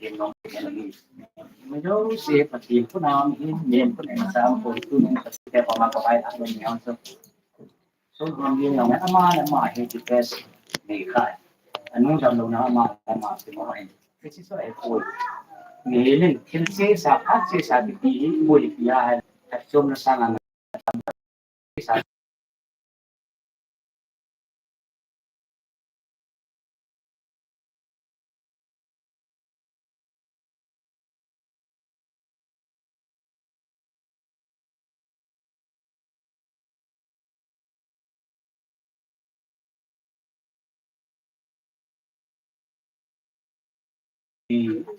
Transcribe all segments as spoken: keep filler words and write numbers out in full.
Pathen nong, mi jouse Pathen khut a um in, min khut a um in, sam khut a um in, Pathen khut a um in, Pathen khut a um in. So, hon ding jong, ama le ama hi depress nei khai. Anu jam louna ama le ama hi mo hin. Hiche chu ahipoi. Milen, thil sesa, phat sesa kiti hi, boi kiti ahi. Phatchomna sanga na sa.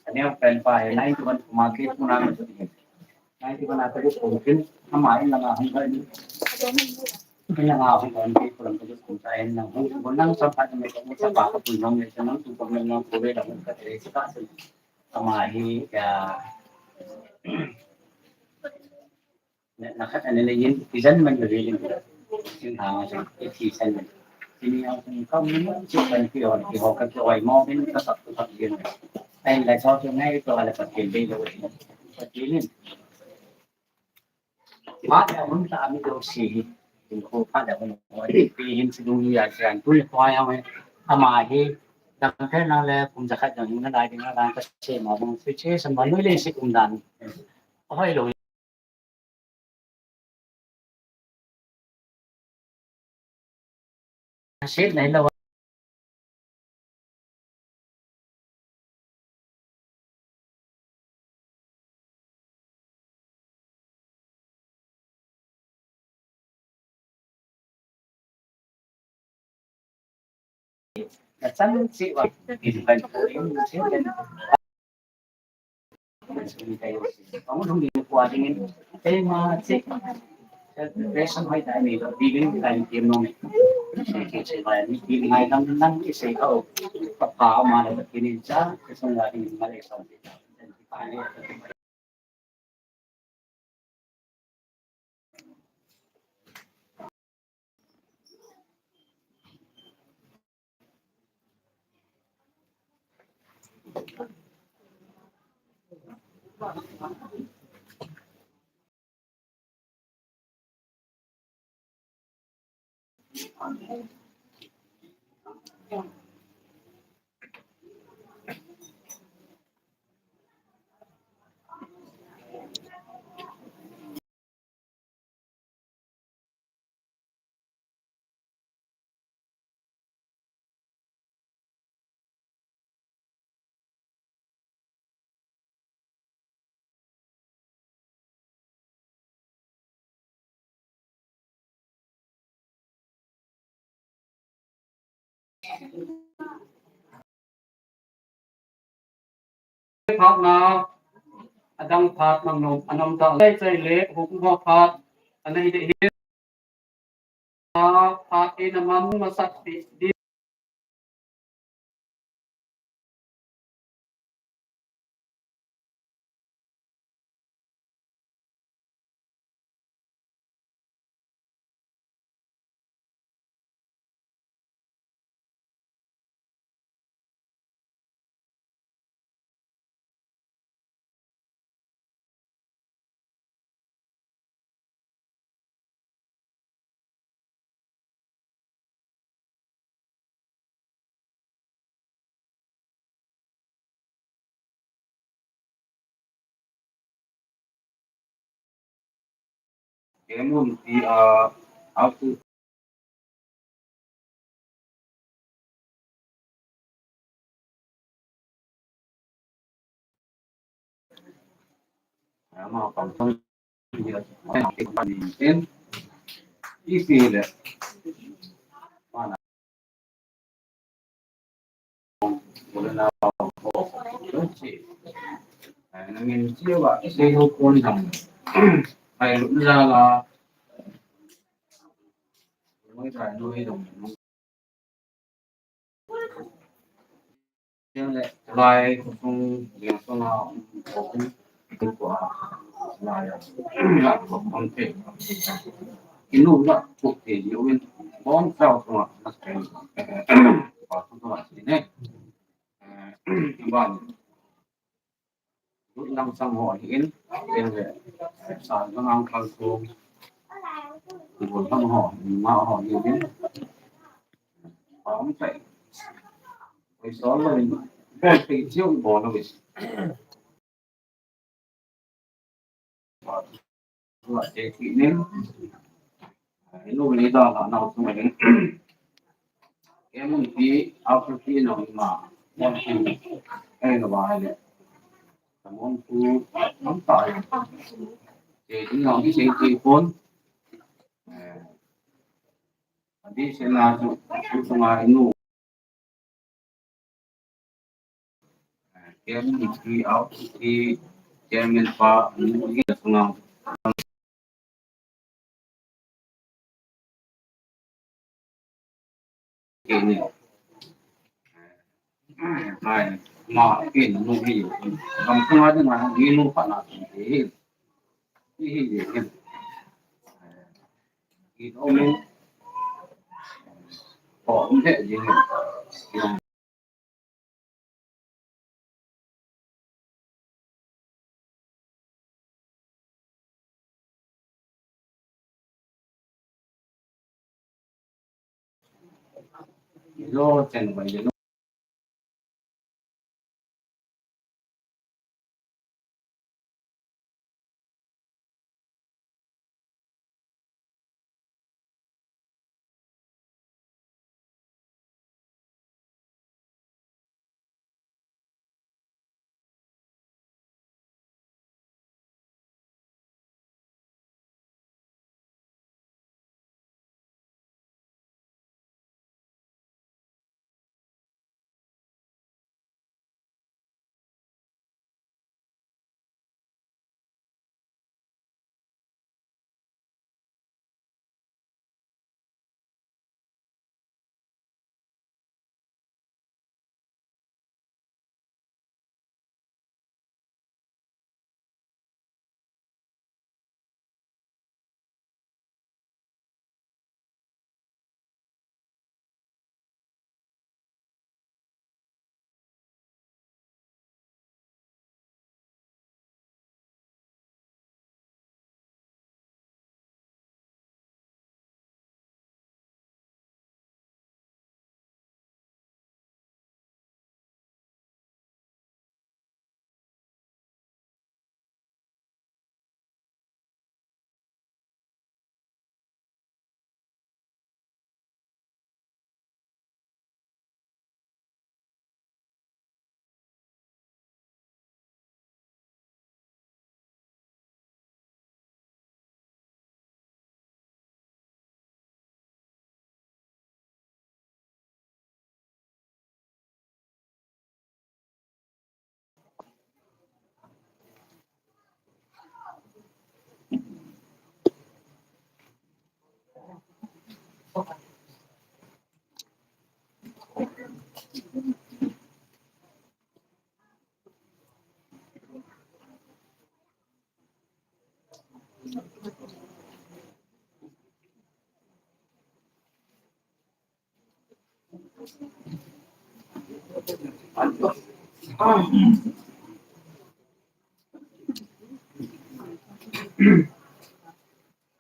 Aneo pen pa he, ninety-one kuma ke puna ke. Ninety-one a ke kum kin, ama in langa hung ka ni. In langa hung ka ni, kulam ke kum ta in lang hung, kun nang sa pa me ko sa pa ko pun nong ye, nang tu ko me nang ko ve da hung ka te sa ka se. Ama hi ya. Na, na khat ana le yin, ijan man le velin. Sin ha ma sin, i thi san man. Sini ang kung kam ni mo, si kan ki on, ki ho ka ki oi mo, bin ka sak tu sak yin. Ain la so tu ngai to ala Pathen be lo. Pathen in. Ma ta mun ta mi do si hi. Kin ko pa da ko. Pi hin si dung ya san. Tu le ko ai ha. Ama hi. Dang phe na le kum ja khat dang hin na lai ding na dang ka se ma bung. Si che san ma nu le si kum dan. Hoi lo. Set nahi lou. Na chan cheh uva, in ban ko in, Ang lung ni kuwa dingin, eh, ma, che, ration hoi ta ni, bibing ta ni, kimo ni. Che, che, che, ma, ni, ni, ngai, nang, nang, ise, oh, pa, pa, ma, ni, ni, cha, ke sung la, ni, ma, le, sung. Phat na, adang phat nang nom, anom ta, chai chai le, hukum ho phat, anei de hi. Phat e na man masak ti, di. Emun ti a, a tu. Ama pang tong dia, ama pang tin, isi le. Mana. Wala na ko. Ai, nangin siwa, isi ho kon dang. Ai, lu na la. Noi ta noi dong. Lai kusung, yang sung a, kusung, kusung a, lai a, ya, kusung te. Inu la, kuk te, yu win, bong sao sung a, mas pen, pa sung a, si ne. Eh, ban. Dang sang ho hi in, in le, sa dang ang khal so, ti bol dang ho, ma ho hi in. Pom tai. Oi sol lo in, bol te chiu bol lo in. Tua te ti nin, inu ni da la nau tu nin. Kemun pi, au tu pi no ma, mon pi, ei no ba le. Mon tu, mon ta. Te ti no ni se ti pon. Eh, adi se na tu, tu ma inu. Kem iti au iti kem in pa ni sunga. Kini. Hai, ma kini nu hi. Kam sunga ni ma ni nu pa na hi. Hi hi hi. Ki no mu. Ko um he ji. Lo chen bai lo.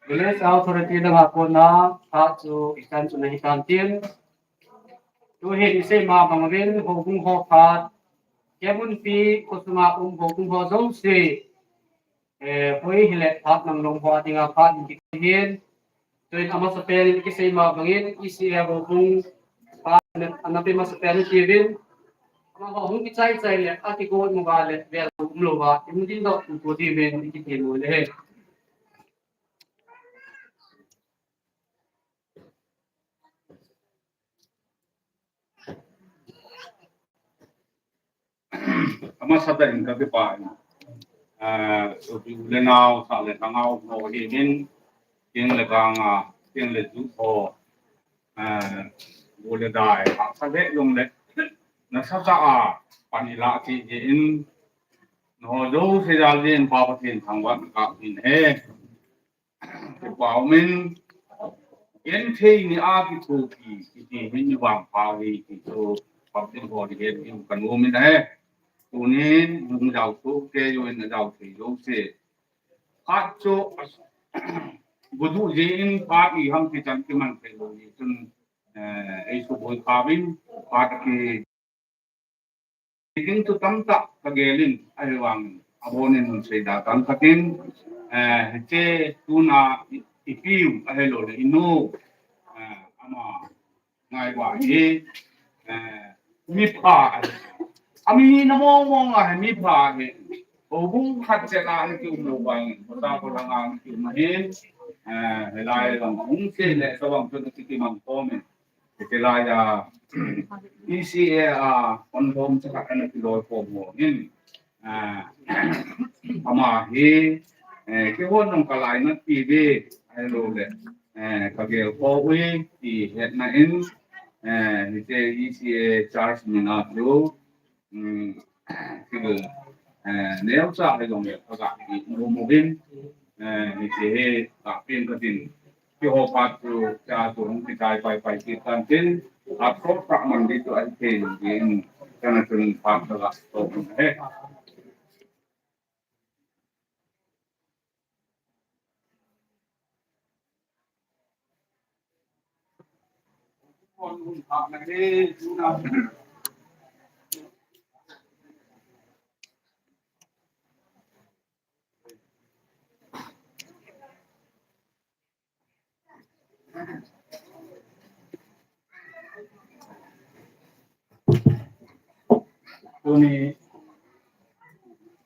Village authority langa kona phat chu ichan chu nahi tan tin. Tuhin isei ma bang uvin houbung ho phat. Kemunpi khosunga um houbung ho jouse. Eh, hoi hile phat nang long ho dinga phat in kihin. Tuin amasapen in kisei ma bangin E C A houbung phat anape masapen in tivin. Amaho hung kichai chai le akigot mo ba le vel umlou ba. Imu din do ko tivin kiti mo le he. Amasatah in kakipah in, ah, sopi u le nao, sah le lhangau ho hi min, ting le kang a, ting le ju ho, ah, bu le dai, hahsa le jong le, nasatah a, pan ilah cheh jeh in, nangho jouse jal jeh in Pa Pathen thangvah in kakap in ahi. Kipah umin, genthei ni a kithopi, kiti hi ivangpha uve, ti chu public ho ding hen, ti kanom in ahi. Tunin hung jao soh kei uvin, ajao thei jouse. Phat chu, gudu jin phat iham ti chan kiman thei lou jeh chun, eh, eisuboi kha uvin, phat ki ding chu tamtah kagel in, ahivangin abonin hung seida tan khat in, eh, hiche tuna i, ipiu ahilouleh inu, eh, ama Ngaiba hi, eh, mipha ahi. Ami na mong mong ahi, mipha ahi. Houbung khat cheh a ana kium lou vangin, hosa ko langa ana kium ahin, eh, hilai lang hung se le sa vang chu ana kitimang khom in. Hilai a, E C A a, on khom cha khat ana kiloi khom ho in. Ah, ama hi, eh, kihon nung kalainat pi ve, ahilouleh, eh, kagel kho uve, ti hetna in, eh, hiche E C A church mina chu, um, thil, eh, neocha hijongle, kaga ti nom uvin, eh, hiche hi, kapeng katin, Keiho phat chu, cha chu hung kichai pai pai kit tan tin, a thot pah man ding chu ahi thei in, kana chun phat ka la to he. Tuni,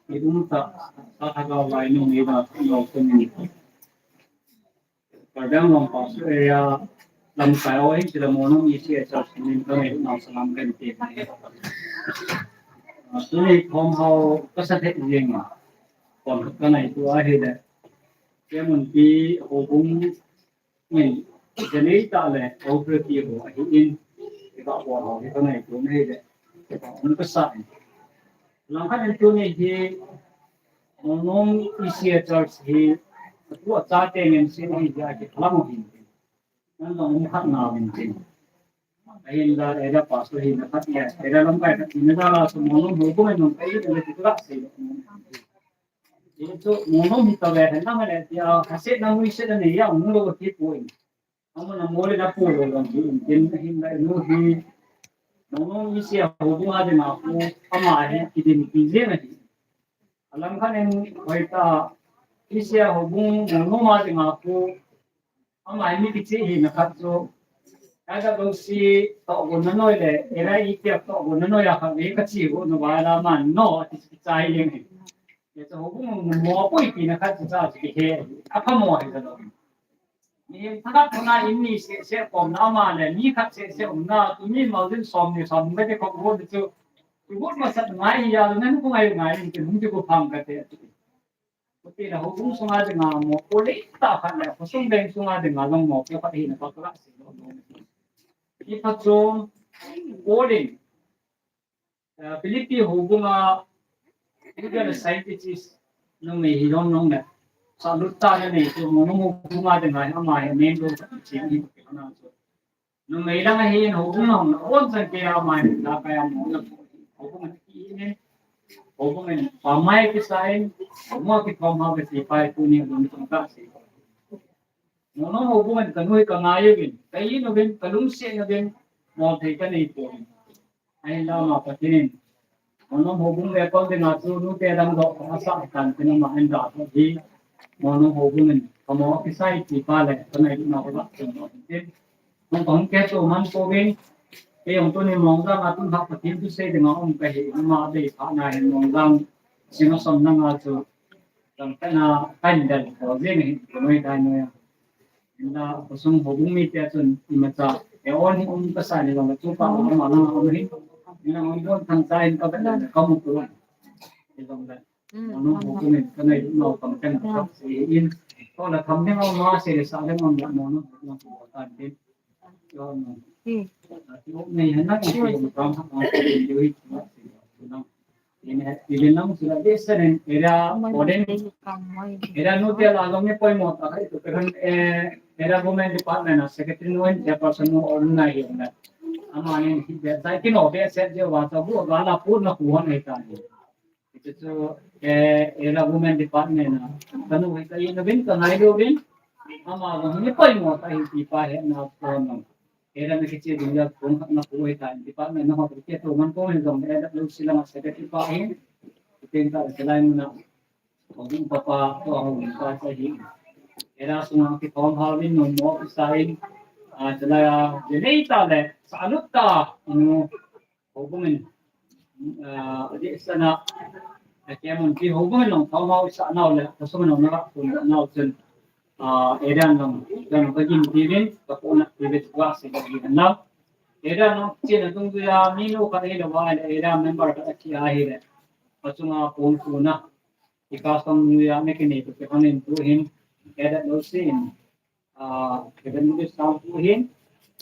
i um ta, ta thagau lai nung i da, nung tuni. Kardang long pa su area, lam kai o hin sila mo nung E C A church nin ka nei nau salam kan te. Tuni khom hao ka sa the jing ma. Kon ka nei tu ahi le. Kemun pi houbung min, janei ta le, o pre pi ho ahi in, ka bol ho hi ka nei tu nei le, ka um ka sa in. Lang khat in tuni hi, Mongnom E C A Church hi, tu a cha te ngen sin hi ja ki lang hin. Nan long um khat na vin tin. Ahin la, era pastor hi na khat ya, era lam kai khat na la, so Mongnom houbung in nung kai le tu la se. Ito, Mongnom hi tave, hena mane, tia, hasetna muisetna nei ya, ung lo ki poi. Amuna mole na poi lo, tin, tin, hin la, nu hi, Mongnom E C A houbung a dinga pu, ama hi, kidin, kidin na hi. Alam khat in, hoita, E C A houbung, Mongnom a dinga pu, Ama hi mi kichih hina khat chu, Elder Lungsi toh gon na noi le, era i kiap toh gon na noi a khat ve ka chi gon na va la man no, ati kichai leng hi. Ye chu houbung mo poi pi na khat chu cha chu kihe, apha mo hi ka lo. Mi thakat thona in ni se, se kom na ama le, mi khat se, se um na, tu mi mau din som ni som ve te ko gon chu, tu gon ma sat ngai ya, na nu ko ngai ngai, ni ke hung ti ko phang ka te. Khuti la houbung sunga dinga mopo le ta khat le, khosung beng sunga dinga jong mopo khat hina pa ka sei lo. Hi phat chu, Paul in, eh, Philippi houbunga, Juda le scientist, numei hi jong nong le, sa lut ta le nei chu, Mongnom houbunga dinga ama hi main role khat chi hi pa ka na chu. Numei lang ahin houbung na hung na on chan kei a mai la kai a mo na houbung a ki in houbung in pa mai ki sa in mo ki thom ha ki si pai tu ni lung tung ka si. Mo no houbung in ka nui ka ngai uvin ka in uvin ka lungset uvin mo thei ka nei po. Ahin la ma Pathen in Mongnom houbung le kol dinga chu nute dang doh ka sa kan tin ama en da tho hi. Mongnom houbung in ka mo kisai ti pa le ka nai na ko ba chen lo tin. Hung ka hung ke chu man ko ve. Ke hung tu ni Mongjang a tun ha Pathen thusei dinga um ka hi ama dei pha na hin Mongjang sing a som na nga chu. Kan ka na kan dal ko ve ni ko noi dai noi. Inda khosung houbung mite chun imacha, e on hi um ka sa ni long chu pa um ma na um hi. Ina um don thang cha in ka ba na ka mu ko. Ni long da. Mongnom houbung in ka nei no kam kan ka se in. Ko la tham ding um ma se le sa le um la Mongnom houbung ko ta din. Yo no. Ti um nei han na ki um kam ha ma ko din yo hi. Ina, ina nang sila desen era, oden, era nu te la long ni poimo ta kai tu kan, eh, era women department a secretary nu en chairperson nu on na hi na. Ama ni hi be sai ki no be se je wa ta bu ga la pu na ku hon ai ta ni. Chu, eh, Area Women Department na, kanu hi ka ina uvin, ka ngailu uvin, ama jong hi poimo tahi ti pa hetna pon. Area na kiche ding ya pon na pu hi ta department na ho ke to man ko hin jong area lo sila ma secretary pa hi. Tin ta se lai muna. Ko ding pa pa to ho pa sa hi. Area sunga ki form ha vin no mo sa in. A chala ya de nei ta le sa lut ta. Anu Houbung in, ah, adeh sana, a kemun pi houbung in long thao mau isa nau le, kasung nau na kun nau chun, ah, area long, long ka gin pi vin, ka pona pi vin wa se ka gin nau. Area long chen atung tu ya, mi nu ka area wa le, area member ka ki a hi le. Ka chunga pon tu na. Ika song nu ya, me ke ne tu ke hanin tu hin, area lo sin. Ah, kedan mu sam pu hin,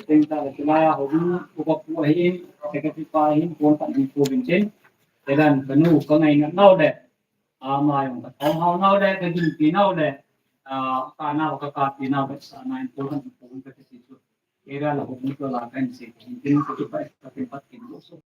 teng ta la kila ho hin, upa pu hin, secretary pa hin, pon ta hin pu hin chen. Kedan kanu ka ngai na nau le. Ah, ma yong ka thong hao nau le, ka gin pi nau le. Ah, ka nau ka ka pi nau ka sa nai pu hin pu hin ka ti su. Kedan la ho hin ko la kan se hin tin ko tu pa ka tin pat kin lo so.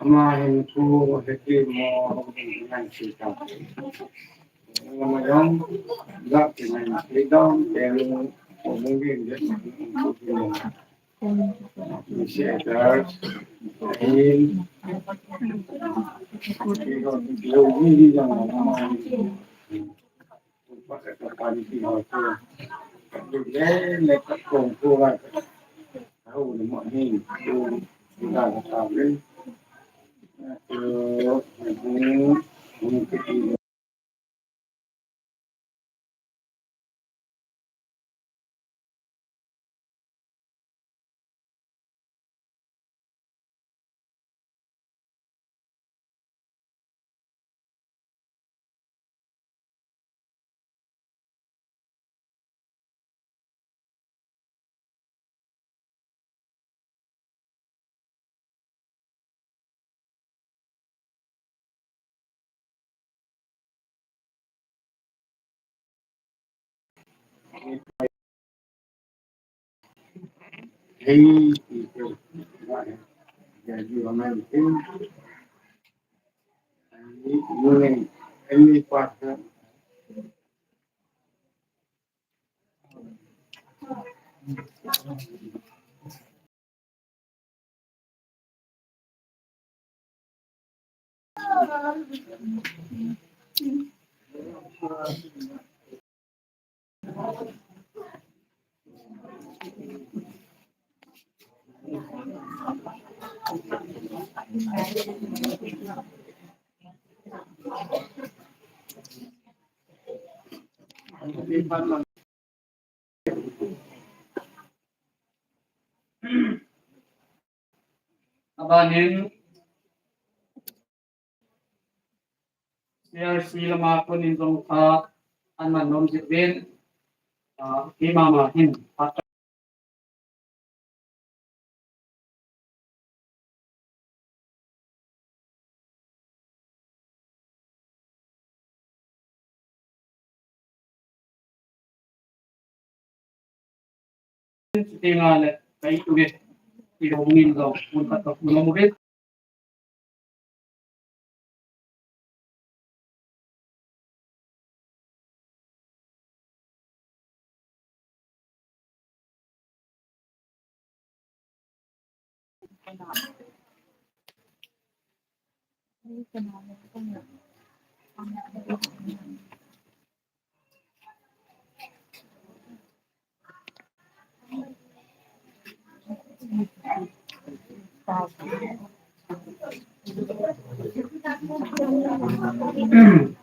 Ama hin ku heti mo ngan si ta. Ama yong ga ki ngan si dong, then ko mungkin je. Abanin, C R C lama konin jong kha, an man nom jeh uvin, ah, keima ma hin,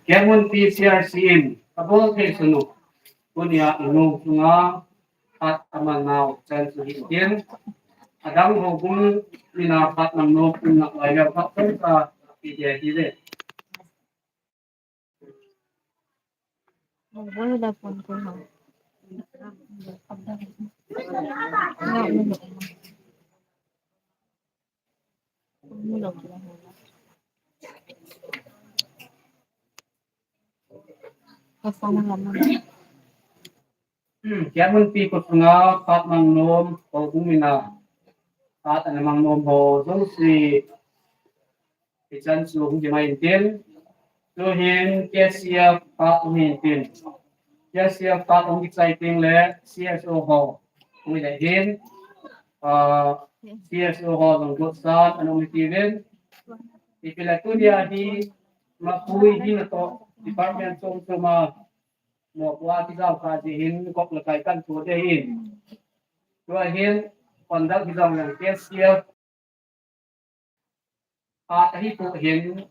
Keimun P C R C in, kabol thei sunu. Tunia inu sunga, phat aman nau chan chu hitin. Adang ho bung mina phat nang no pun nak lai leo phat chan sa, pi dia hi le. Keimun P C R C sunga phat mang nom, ko bung mina, phat ana mang nom ho, jong si, hichan chu hung kimai intin. Tuhin K C F phat hung hitin. K C F phat hung kichai ting le C S O ho hung le hin. Ah, C S O ho jong gotsan ana um tivin. Ipi le tunia hi mapui hi na to department chom chom a mo kwa ki jao ka ji hin kok le kai kan to de hin. Tua hin conduct hi jong le K C F phat ahi po hin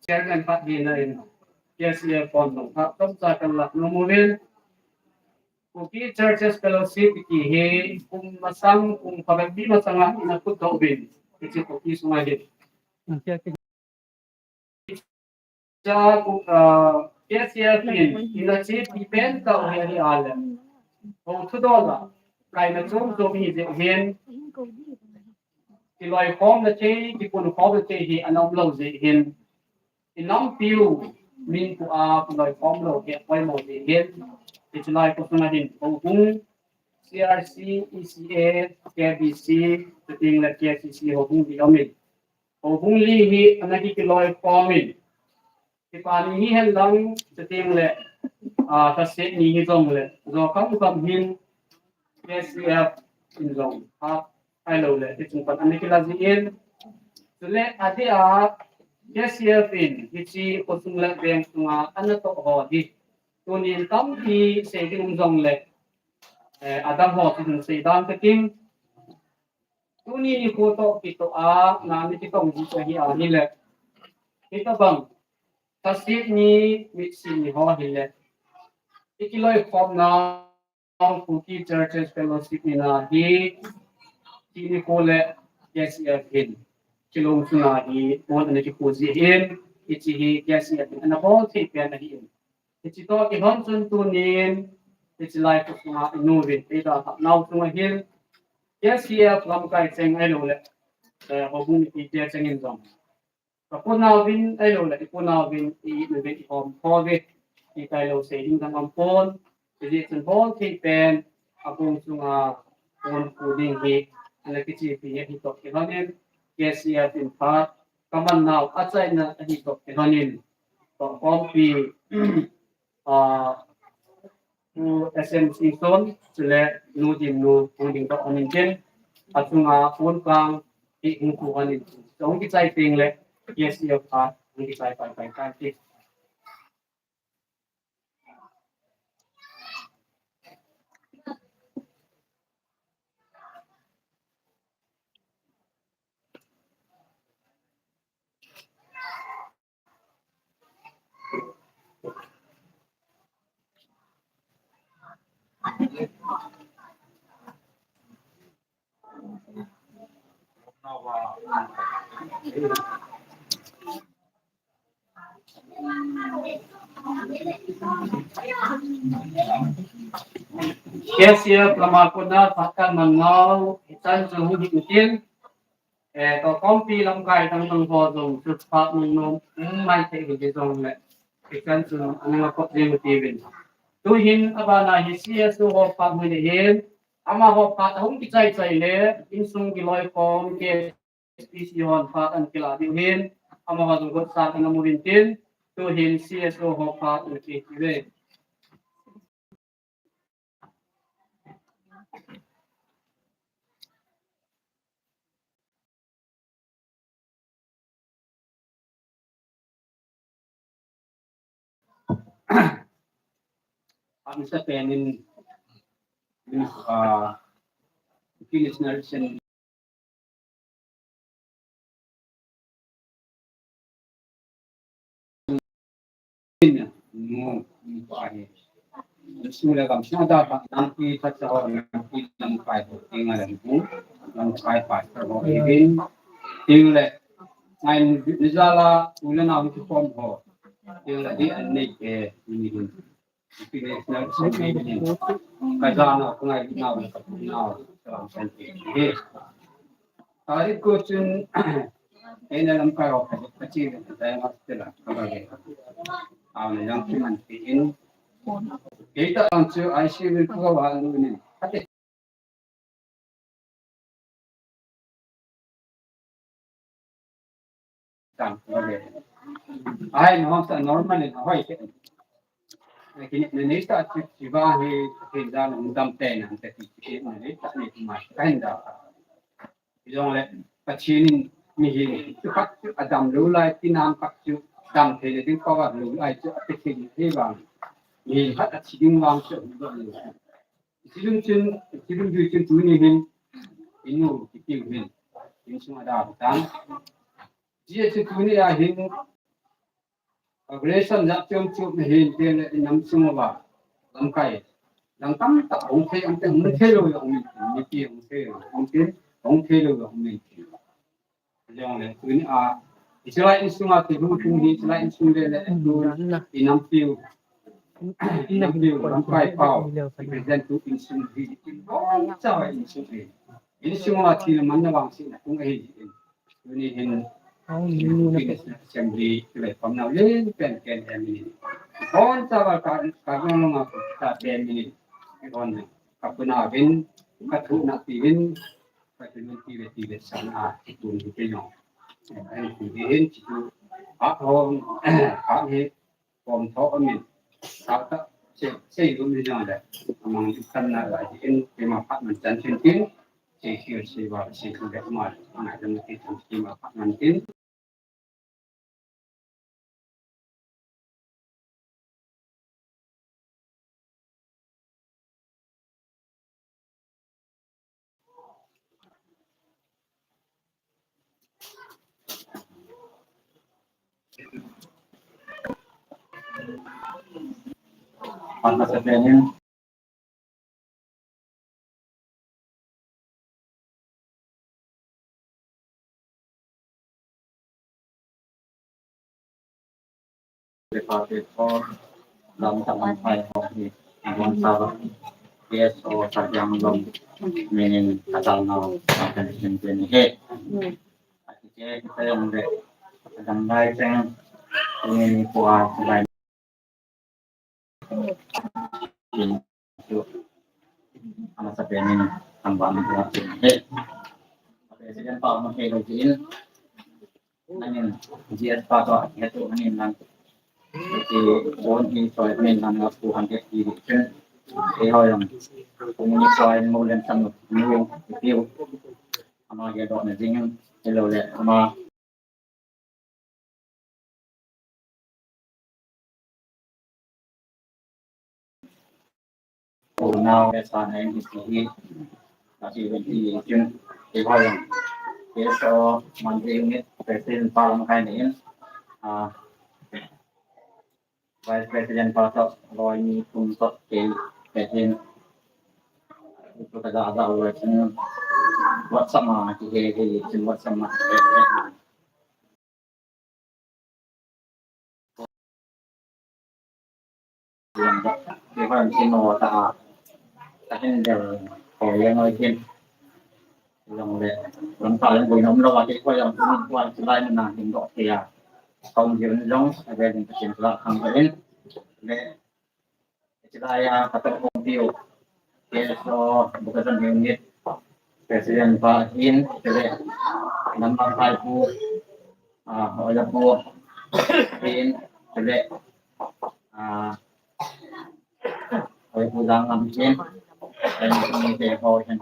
chairman phat hi na in K C F kon dong phat tom cha kan lak nom uvin. Kuki Churches Fellowship ki hi kum masang kum phabep bi masang a ina kut to bin. Kichi Kuki sunga hi. Cha ku, ah, K C F in ina chi pi pen ka hi hi ale. Ho thu do la. Kai na chom chom hi je hin. Kiloi khom na che, kipun khom na che hi ana um lo je hin. I nampiu min pu a kiloi khom lo hi poimo je hin. Hichi lai ko sunga hin. Ko bung C R C, E C A, K B C, chuting le K C C ho bung di om in. Ho bung li hi ana ki kiloi khom in. Kipa ni hi hen lang, chuting le, ah, ka se ni hi jong le. Jo kam kam hin K C F in jong. Ha, ai lo le, ti chung pan ana kila ji in. Chule, a dia, K C F in, hichi ko sung le beng sunga ana to ho hi. Tunin tampi sei ding um jong le. Eh, adang ho chu sei dan ka ting. Tuni nikho toh kitoh a, na ni kitong ji ka hi a ni le. Kitoh bang, Thasit ni, Mitsi ni ho hi le. I kiloi khom na, Kuki Churches Fellowship ni na hi, ti nikho le, K C F hin. Kilung chu na hi, pon ani kikhu ji hin, hichi hi, K C F hin. Ana bol thei pen ahi in. Hichi toh kilhon chun tunin, hichi lai ko sunga i nu vin, i da kha nau sunga hin, K C F lamkai cheng ai lo le, eh, ho bung ni ti te cheng in jong. Ka ko nau vin ai lo le, i ko nau vin, i nu vin, i hom kho vin, i tai lo sei ding dang am pon, i di chun bol thei pen, a bung sunga pon pu ding hi, ana kichi pi hi toh kilhon in, K C F in phat, ka man nau, a chaina ahi toh kilhon in, toh khompi, ah, Pu S M Singson, chule Nu Dimnu, hung ding toh hung in tin, a chunga phone kang, i hung khu hung in tin. So, hung kichai ting le, K C F a, hung kichai pai pai pai tin. K C F lama kona phat ka man nau, hichan chu hung hi utin, eh, toh khompi lamkai dang dang ho jong chu phat nung nung, um mai thei hi jong le, hichan chu ana nga kop jing uti vin. Tuhin abana hi C S O ho phat hung hi hin, amaho phat hung kichai chai le, insung kiloi khom ke S P C hon phat an kila diu hin, amaho jong gotsan ana mu vin tin, tuhin C S O ho phat an ki ve. Ang sa penin, ah, finish na rin. Insung le gamsung a da pa, nampi phatcha ho, nampi lamkai ho, tinga le hu, lamkai pastor ho, ibin, ting le, ngai nijala, u le nao kikhom ho, ting le di an nei ke, ni hin. International Assembly ni hin. Ka jana, ka ngai na, ka na, ka lam san ti. He. Tarik ko chun, ena lamkai ho, ka chi, ka jai ma, tela, ka ba ge. Aw, na yang kiman ti in. Kita ang chu, I C will go, ha, lu ni. Ate. Tam, okay. Ai, no, sa normal ni, hoi ke. Lakin ni ni sa chi, chi ba hi, hi da no dam te na, te chi, chi ni ni sa ni ma, ka hin da. Jong le, Pathen in mihem chu khat chu adam lou lai, ti nam khat chu dam thei le ding power lou lai chu ati thei le thei vang. Mihem khat athi ding vang chu hung doh lou. Chidum chun, chidum dui chun tuni hin, inu kitiu hin, insung ada tan. Jia chu tuni a hin, Congratulation, jat chom chom hin, tin le inam sung uva, lamkai. Dang tamtah hung thei, hung thei, hung thei lou, hung min, mipi hung thei lou, hung tin, hung thei lou, hung min. Jong le, tuni a, i chilai insung a, ti hung hung hi, chilai insung le le, tu, inam piu, inam piu, lamkai pau, i present tu insung hi, tin, hung chawai insung hi. Insung a, ti le man na vang si na, hung hi, tin. Tuni hin, Assembly, le pamnau le, pen, pen, pen, mini. Hon sa va ka, ka, ka, ka, pen, mini. Hon, ka puna vin, ka thu na ti vin, ka thu na ti ve, ti ve, san a, ti tu ni te no. Ai, ti ve hin, ti tu, a, hon, a, he, Kom tho amin. Tata, se, se lu mi jang le. Amang ikan na la in, kima phat man chan chin tin. Se hiu se va, se hiu le ma, ma dam ki chan kima phat man tin. Phat masa penin. Lamkai ho hi, K S O Sadyang Lom, minin katal nau, kan sin peni he. Ati ke, kita yang de, kadang lai cheng, ini ni kuat, lai. Amasa penin, tambah ni kuat, he. President pa mo he lo jin. Nangin, G S pa to, he to, nangin nang. Iti, bon hi, so, nangin nang, two hundred ki, ken. He ho yang. Kung ni so, mo len sam, mo, iti. Ama, he do, na jing, he lo le, ama. Now, that's why I'm here. Kasi when he came, he was, he saw Monday unit, President Paul Makai in, uh, Vice President Pastor Roy ni kum sot ke, President, itu kada ada ulah sini, buat sama, he, he, he, buat sama. Keiho jong kin o ta a, ka hin del ko jeng oi hin. Jong le, lamkai jong boina umlou a, keiho jong kin ko a, chulai mun a hin doh kei a. Ka um jing jong, a vel in Pathen thulhuh khang ka in. Le, chulai a ka toh khom piu. K S O Bukit Jalil Unit President pa hin, chule, lamkai pu, ah, Hoila pu hin, chule, ah, Hoila pu Janglam hin, chule, ni te ho hin.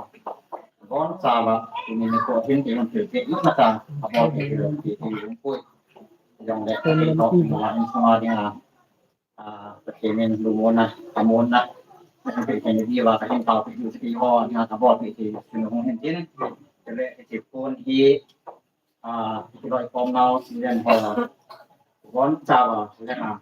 Bon sa ba, ni ni ko hin, ke hin, ke, ke, ma sa, abo ke, ke, ke, ke, ke, ko. Jong le, ke, ko, ma, in, sa, ma, ding, ah. Ah, Pathen in lungmonna, pamonna, Pathen in diva, Pathen tao, Pathen in ho, na tabol, Pathen in hung hin tin, chule, Pathen pon hi, ah, Pathen loi kom nau, Pathen ho, bon chava, Pathen a,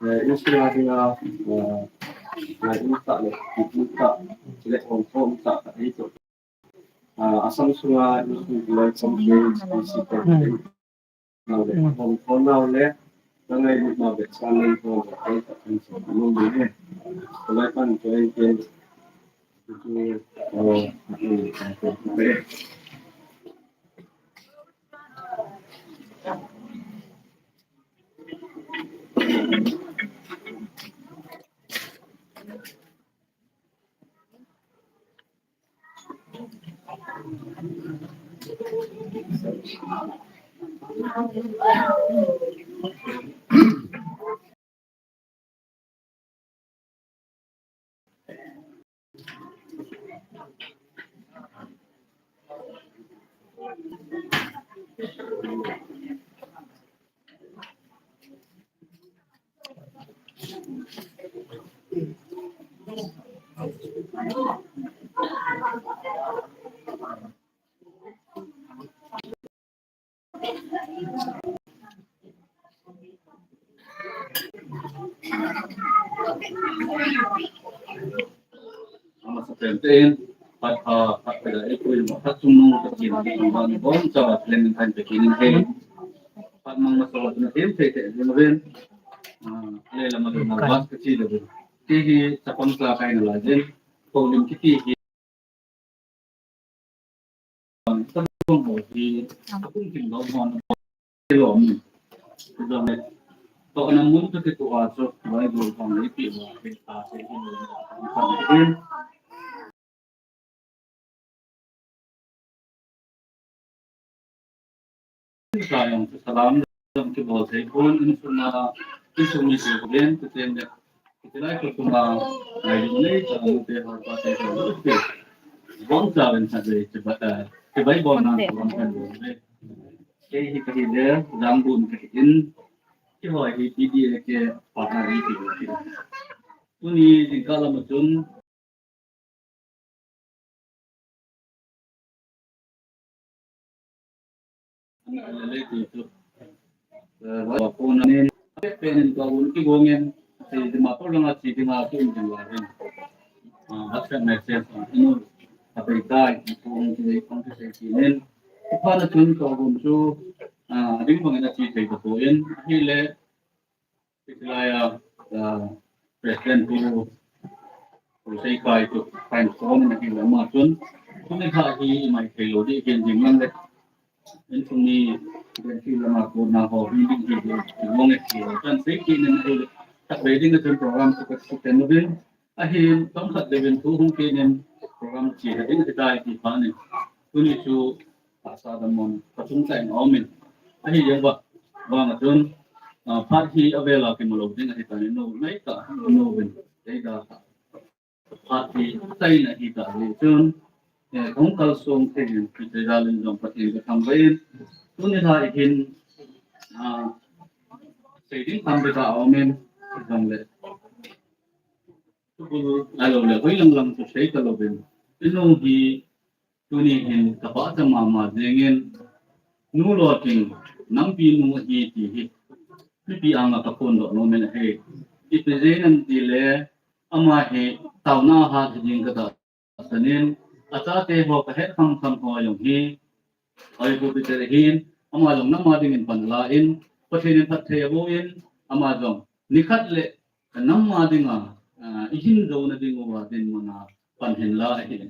Eh, insung a dinga, eh, insung le, insung le, hom hom sa, eh, ah, Assam sunga insung le, hom hom sa, hom hom le, nangai ma be sa le, hom hom sa, hom hom le, lai pan join ke, eh, eh, eh, Amasa pen pen, pat ha, pat pela e koi ma, pat sung nung, pat kin, kin, ban, bon, sa, len, kan, pe, kin, he. Pat mang masa, wat, na, tem, te, te, len, len. Ah, le, la, ma, le, ma, bas, ka, chi, le, len. Ti, hi, sa, pang, sa, kai, na, la, len. Ko, lim, ki, ti, hi. Tabung ho hi, tabung kim lo hon, lo mi. Jong le, to na mun to ke to a cho, Bible hon le pi wa ke ta se hi lo. Sa jong chu salam jong kibol thei pon, insung a, insung mite ven, tu ten le, kiti lai ko tung a, lai jong le, ta lu te ho pa te ho lu te. Bong cha ven sa de, che ba, eh, che bai bon nan ko bong kan bong le. Kei hi ka hi le, jang bun ka hi in, kihoi hi P D A ke partner hi ki. Tuni jingkah lam a chun, ana le le ti chu. eh, va kona nin, pe nin ka un ki gongin, sei Dimapur langa chi dinga ki um ding la rin. Ah, WhatsApp message, inu, a pe tai, ki kong ki, kong ki sei ki nin. Ki pa na chun ka un chu, ah, ding bang ina chi sei ka po in, hi le, Hitilai a, ah, President Pu, Pu Seikai chu, time storm na hi lama chun, tuni kha hi mai thei lo di ken ding lang le. In tuni, den hi lama ko na ho, hi ding hi ding, hi mong e hi, kan sei ki nen hi le. Tak be ding a chun program chu ka su ten lo din. Ahin, tong khat le bin thu hung ki nen, program chi ha ding hi dai ki pa nen. Tuni chu, Asa da mon, ka chung sa in om in. Ahi yang ba, ba ma chun, ah, phat hi a vela ki ma lo ding ahi ta ni no, nai ta, no bin, dei da ta. Phat hi, tai na hi ta ni chun, eh, kong kal song te yin, ki te da lin jong pa tin ka tham ba in. Tuni ha i hin, ah, sei ding tham be ta om in, jong le. Tukul, a lo le, hoi lang lang tu sei ta lo bin. Inu hi, Tuni hin ka pachat mama jengin, nu lo king, nampi nu hi ti hi, mipi anga ka phone doh nom in ahi. Ipi jeh ham ti le, ama hi taona hat hi ding ka tahsan in, achate ho ka het kham kham ho jong hi, Hoipu Peter hin, ama jong nam a dingin pan la in, Pathen in phatthei abo in, ama jong, nikhat le, ka nam a dinga, ah, i hin jona ding uva dinmun a pan hin la ahi.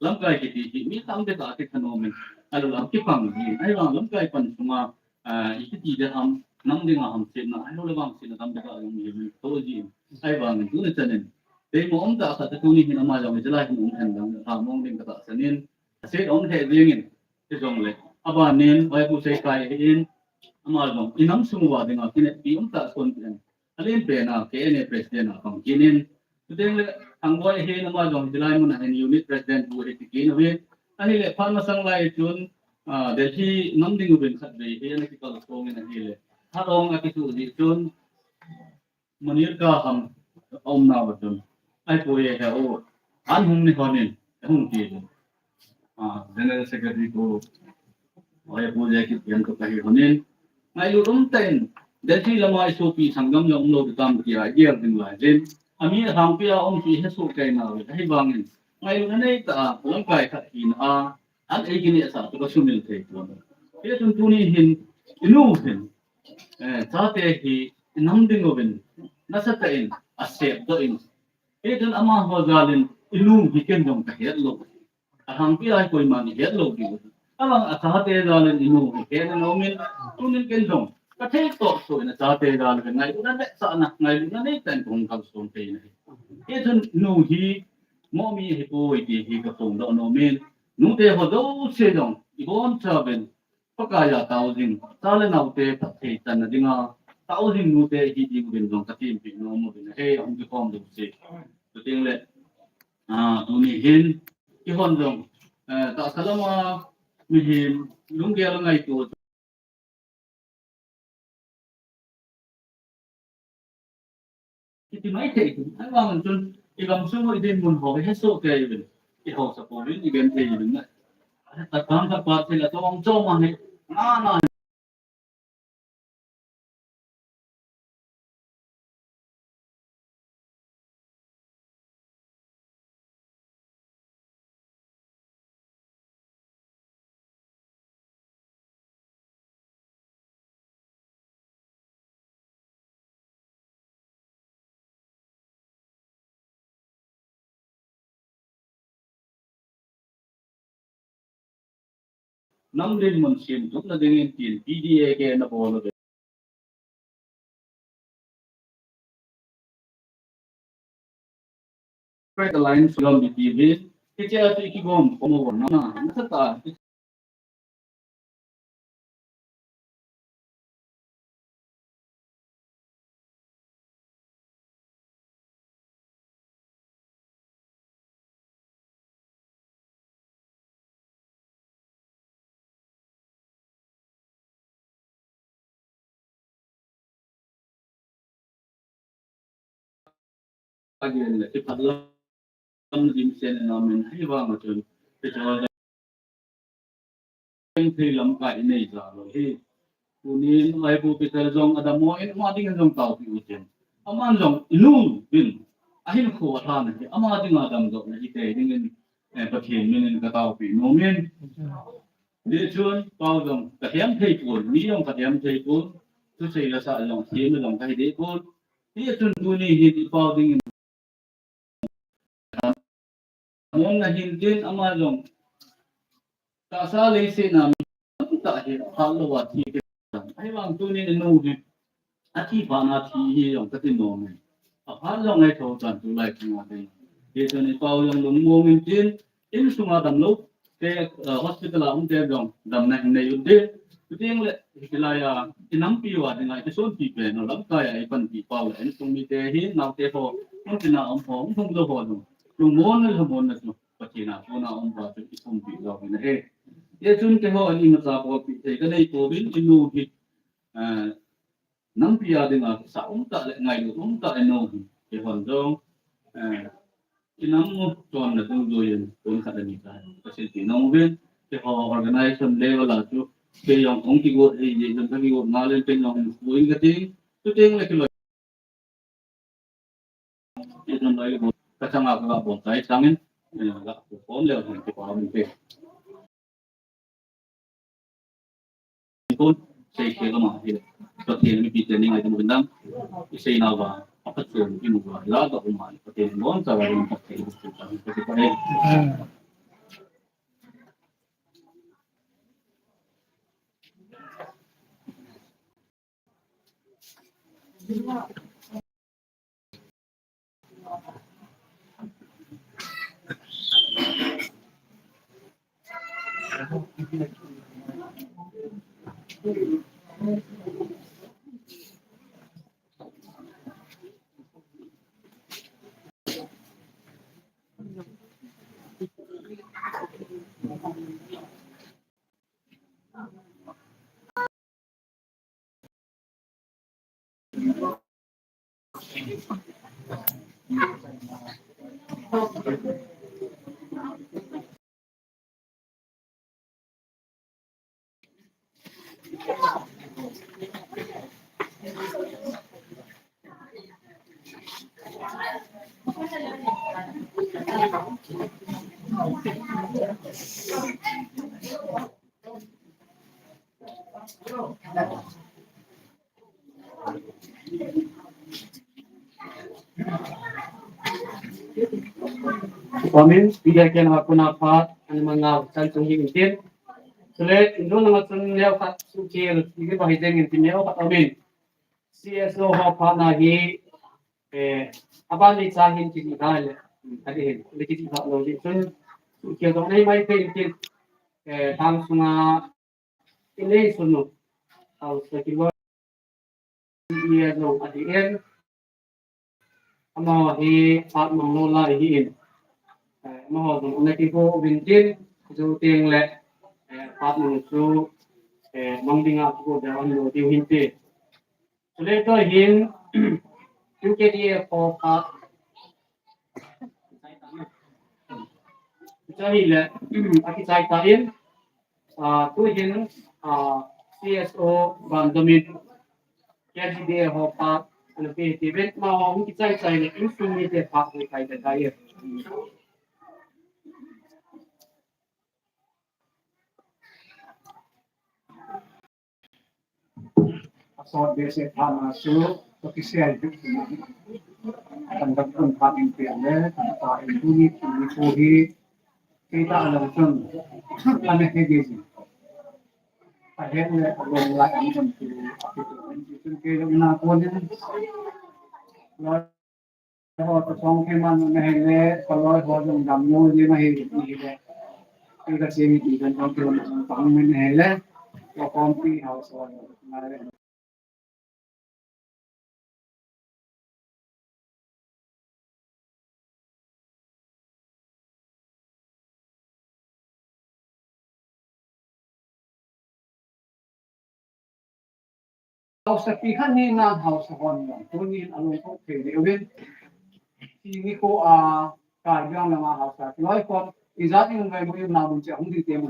Lamkai kiti hi mi tam beka kikhen nom in, ahilou le kipang ji, ahivang lamkai pan sunga, ah, i kiti de ham, nam dinga hamsetna, ahilou le vangsetna tam beka jong hi to ji, ahivang tuni chan in. Deimo um tah khat tuni hin ama jong i jela hin um hen lang, tha mong ding ka tahsan in, aset um the jing in, ti jong le. Abanin, Hoipu Seikai hin, ama jong, i nam sung uva dinga, kineppi um tah son in. Alen pen a, K N A President a pang kit in. Chuteng le, Thangboi hin ama jong hilai mun a hin Unit President bu hi ti kit in. Ahile, phat masang lai chun, ah, Delhi nam ding uvin khat vei hi ana kikal song in ahile. Hat ong a kisu ji chun, Manirka ham, a um nau chun. Ahipoi he o, an hung ni hon in, hung ti chun. Ah, General Secretary ko, Hoipu Jacket Pian ko kahi honin. Ngailut um tah in, Delhi lama i sopi sanggam jong um lou di tam tia i gel ding lai jin. Ami a hangpi a um chu i he soh kei nau, ahivangin. Ngailut na nei tah a, lamkai khat hina a, an ei kinehsah chu ka sumil thei pon. Hichun tuni hin, i nu hin, eh, chate hi, i nam ding uvin, nasatah in, a sep doh in. Hichun amaho jal in, i nu hi ken jong ka het lou. A hangpi a hi koiman i het lou diu. Ahivang a chate jal in i nu hi ken a nom in, tunin ken jong ka thei toh so in a chate jal in ngailutna le sahna, ngailutna nei tah in kong kal song thei na hi. Hichun nu hi momi hi poi ti hi ka phongdoh nom in, nute ho jouse jong i bonchauvin Pakai a taojing, cha le naote phatthei channa dinga, taojing nute hi ding uvin jong ka tempi nom uvin ahi, ahung kikhom jouse. Chuteng le, ah, tuni hin, kihon jong, eh, tahsa lama mihem lunggel a ngaito kiti mai thei, ahivang chun, i gamsung i dinmun ho, i hesoh kei uvin, i haosa pouvin, i genthei uvin na. Ahile, ta khang khat pa thei la, chom chom a hi, na na. Nam dinmun semtupna dingin tin P D A K na bol uve. Great Alliance Forum B P V, hiche a chu i kigom khom u na, na, nasatah a, Again, le, kiphat lam dimset na men, ahivang a chun, kithol thei lamkai nei ja lou hi. Tunin Laibu Peter jong adammo in ama dingin jong taopi u tin. Aman jong inu bin ahinkho athan ahi, ama dinga damdohna hite dingin, eh, Pathen minin kataopi nomin. Hichun pao jong kahem thei pon, mi jong kahem thei pon, thusei la sa jong, themna jong kahi deh pon. Hichun tuni hin ipao dingin Amon na hin tin ama jong tahsa leiset a mi tamtah hi aphat lou a thi kit. Ahivang tunin inu hi athi phat na thi hi jong kati nom e. Aphat jong ahi thou tan tulai chunga te. Hichun ipao jong lungmong in tin, insunga damlou te, eh, hospital a um te jong damna hin nei un tin. Chuteng le, hitilai a, inampi uva dinga, isonpi pen u lamkai a, ipanpi pau le, insung mite hi, naote ho, hung tina um ho, hung lou ho jong, lungmonna, lhamonna chu, Pathen a kona um uva chu, isonpi jong hin ahi. Hichun keiho, ani macha bolpi thei kanei pouvin, inu hi, eh, nampi a dinga, sa um tah le, ngailut um tah inu hi, keihon jong, eh, Inam u chonna dungjuiyin, tun khat le ni khat, kasilpi nom uvin, keiho organization level a chu, kei jong hung kigot, ei, ei, jong kakigot, nga len pen jong, puin kati, chuteng le kiloi. Ei, jong loi, kachanga kabol tai sangin, eh, kakhom leu hin kipa uvin te. Kon, sei sei lama hi. Pathen mipite ni ngaidam uvin lang. Isei nauva, aphatchom imu uva, la ba uma, Pathen boncha uva, Pathen boncha uva, Pathen. Amen. Pia ken ha kuna phat, ani mangau, chan chung hi intin. Chule, indon lama chun neo khat, sukhel, ibi ba hi deng intin neo khat, amen. C S O ho phat na hi, eh, aban ni cha hin kiti ta le, kati hin, le kiti ta lo di. Chun, sukhel dong nei mai pe intin, eh, thang sunga, Inei sunu, hausa kiloi, iya jong ati in, amaho hi phat mang lou lai ahi in. Eh, amaho jong ana kigo uvin tin, chuteng le, eh, phat mang chu, eh, mang dinga kigo deu ahi lou diu hin ti. Chule tua hin, U K D F ho phat. Chua hile, akichai tan, ah, tu hin, ah, C S O ban domin, K G D A ho phat, ana pe ti ven, amaho hung kichai chai le, insung mite phat hung kai te tai. Asot behseh phat na chu, to kisel bik. Kan dak kun phat in pian le, kan pa in tu ni, tu ni tu hi, kei ta lo chun, kan he ge ji. A he le, a long lai an kan tu, a ki tu, an ki tu, kei lo na ko ni. Ho to song ke man na he le, paloi ho jong dam no je na he ni le. Ke ka se ni ti kan tong ke man pang men he le. Ko kom pi hau so na le. Hausa pi khat ni na hausa hon jong. Tunin alung kong thei ni uvin. Ti ni ko a ka jong na ma hausa. Loi ko i jat ni ngai mo na mun che hung di te mo.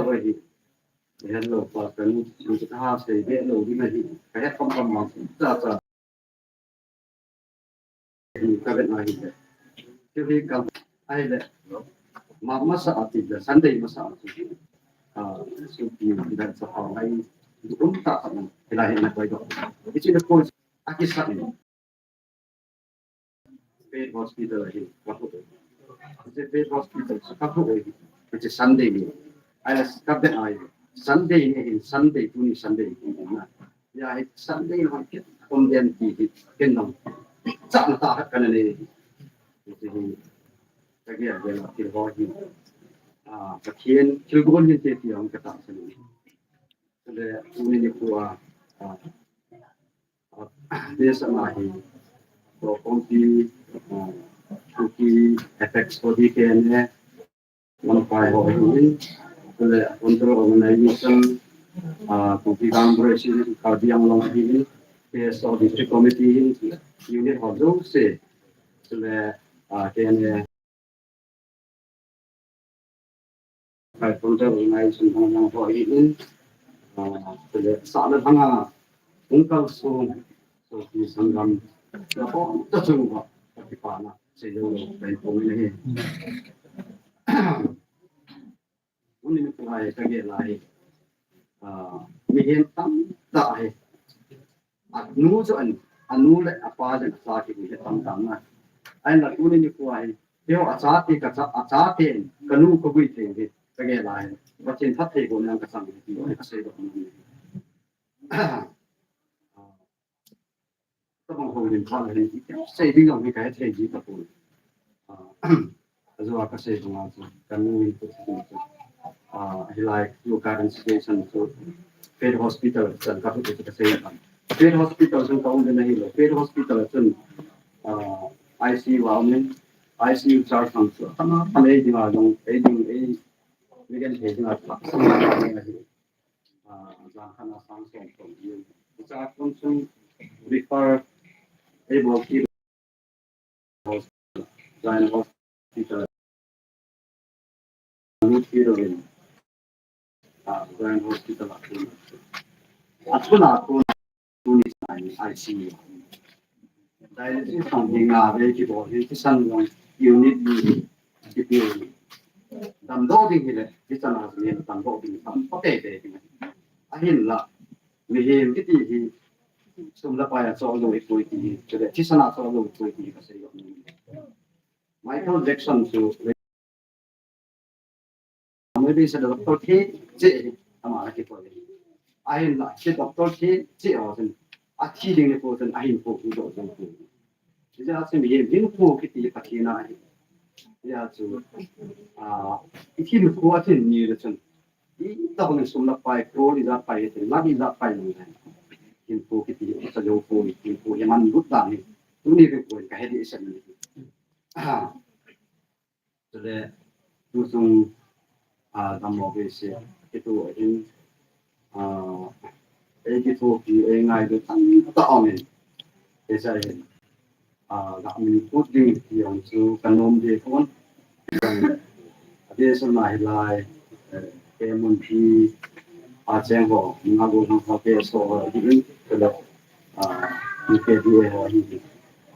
lou ahi. Hello, pa, kanu, kanu, ha, sei be lou ding ahi. Ka he pam pam ma, cha cha. Hi, ka be na hi. Chu hi ka, ai le. Ma, masa ati le, Sunday masa ati. Ah, so pi, pi dan sa pa, ai, um ta sa, ila hi na koi do. Ichi na koi, aki sa ni. Faith Hospital ahi, ka hu. Hiche Faith Hospital chu ka hu ahi. Hiche Sunday ni. Ai la ka be ai. Sunday ni hin Sunday tuni Sunday ni na. Ya hi Sunday ni hin kon den ti hi ken nong. Cha na ta ka na ni. Ti hi. Ka ge ge la ti ho hi. Ah, ka kien thil gon ni te ti ang ka ta sa ni. Le tuni ni ku a. Ah, ah, de sa na hi. Ko kon ti. Ah, ku ki effects ko di ke ne. Mangpai ho hi in, le control organization, ah, Kuki Congress in, Karbi Anglong hi in, K S O District Committee in, unit ho jouse, le, ah, K N A, Kai control organization ho hi in, ah, le sa le hanga, ung kal sung, so ki sangam, la ko ta chung ba, ki pa na. Sei lo lo, pen pong ni hi. Uni ni pu hai ka ge lai. Ah, mihem tamtah hi. Anu chu an, anu le apa jong sa ki mihem tamtah na. Ai la uni ni pu hai. Teo a cha ti ka cha, a cha te ka nu ka gui te hi. Ka ge lai. Pathen phatthei boh nan ka sang hi. Ka sei lo. Tabang ho lim pha la hin, sei ding jong hi ka he thei ji tapoi. Ah, ajou a ka sei banga chu, ka nu in ko chu, ah, hilai chu current situation chu, Faith Hospital chan ka pu chu ka sei bang. Faith Hospital chun ka um na hi lo. Faith Hospital chun, ah, I C U a um in, I C U charge ang chu, tama pa nei ding a jong, ei ding, ei, mi gen thei ding a, tama pa nei a hi. Ah, jang khat na sang som som. Cha kon chun refer ei bol ki Zion Hospital. Lut ki ro in. Ah, Zion Hospital a kon. A kon a kon. Tuni sa in I C U. Dialysis sang ding a ve ki bol hi ki san jong unit ni ki pi. Damdoh ding hi le, ki chan a ni damdoh ding tam pa te te ding. Ahin la, mihem kiti hi, sum le pai a cho lo i pui ti hi, chule, ki san a cho lo i pui ti hi ka sei lo ni. Michael Jackson chu, Amoi dei sa doctor thi, che, ama la ki poi. Ahin la, che doctor thi, che o sen. A thi ding ni ko sen, ahin ko ku do sen ko. Ija sen ye, hin ko kiti Pathen a hi. Ya chu, ah, i hin ko a thin ni le chun. I ta ko sum la pai ko, i la pai te, la i la pai ni. Hin ko kiti, sa jo ko, hin ko ye man lut da ni. Tu ni ko ka he di sen ni. Ah. Chule, tu chung, ah, dam mo ve se, kitu ahin, ah, ei kithopi, ei ngailut tamtah aum in, ei sa hin, ah, ga min put ding ti jong chu ka nom ve pon, a ve sa na hilai, eh, K M P, a cheng ho, nga go hang ho ke so ho, di in, chule, ah, U K D A ho hi,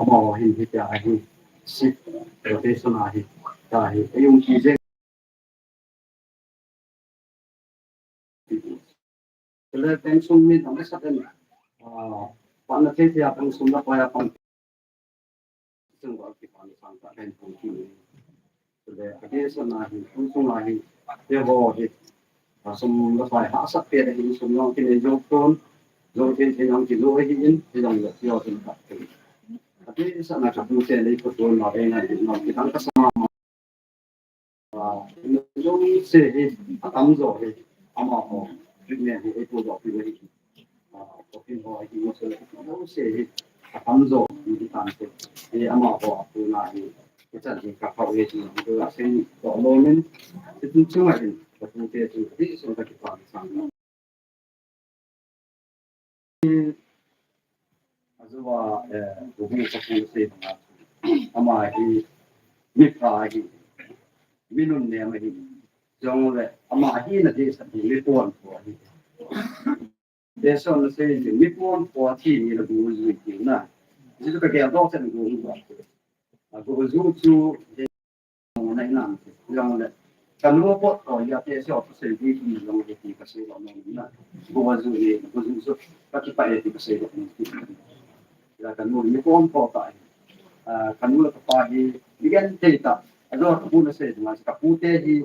amaho hin hitia hi, shift rotation a hi, ta hi, ayung ki jeng. Chule pension mi dang sa den, ah, pan na thei thei a pension na pa ya pan. Chung ba ki pan sang ta pen pon ki. Chule, a ke sa na hi, tu sung a hi, te ho hi, a sum la pai ha sa pe hi, sum long ki nei jo ton, jo thei thei long ki jo hi in, hi long la jo tin ka. A ke sa na ka tu se nei ko ton ma ve na hi, long ki tang ka sa ma. Ah, jo se hi, a tam jo hi, ama ho, treatment hi, ei ko jo ki hi. Ah, ko kin ho hi, mo se, jo se hi, a tam jo, ni tan se. Hi ama ho, a tu na hi. Ichan hi ka phau e chu, chu a sen to lo min, chu chu chu ngai, ka pu te chu, ti so ka ki pa sang. Ajou a, eh, bu bu ka pu se na. Ama hi, mi pha hi, mi nun ne ma hi. Jong le, ama hi na de sa hi, mi pon ko hi. Te son na sei ji, mi pon ko thi ni la bu ju ti na. Ji ka ke do chen gu ba. A gu ju chu de na na. Jong le. Ka nu ko to ya te so ko sei ji ni jong le ti ka sei lo na. Gu ju ni, gu ju so. Ka ki pa e ti ka sei lo na. Ya ka nu mi pon ko ta. A ka nu ka pa hi, ni gen te ta. A jo ka pu na sei ma ka pu te hi.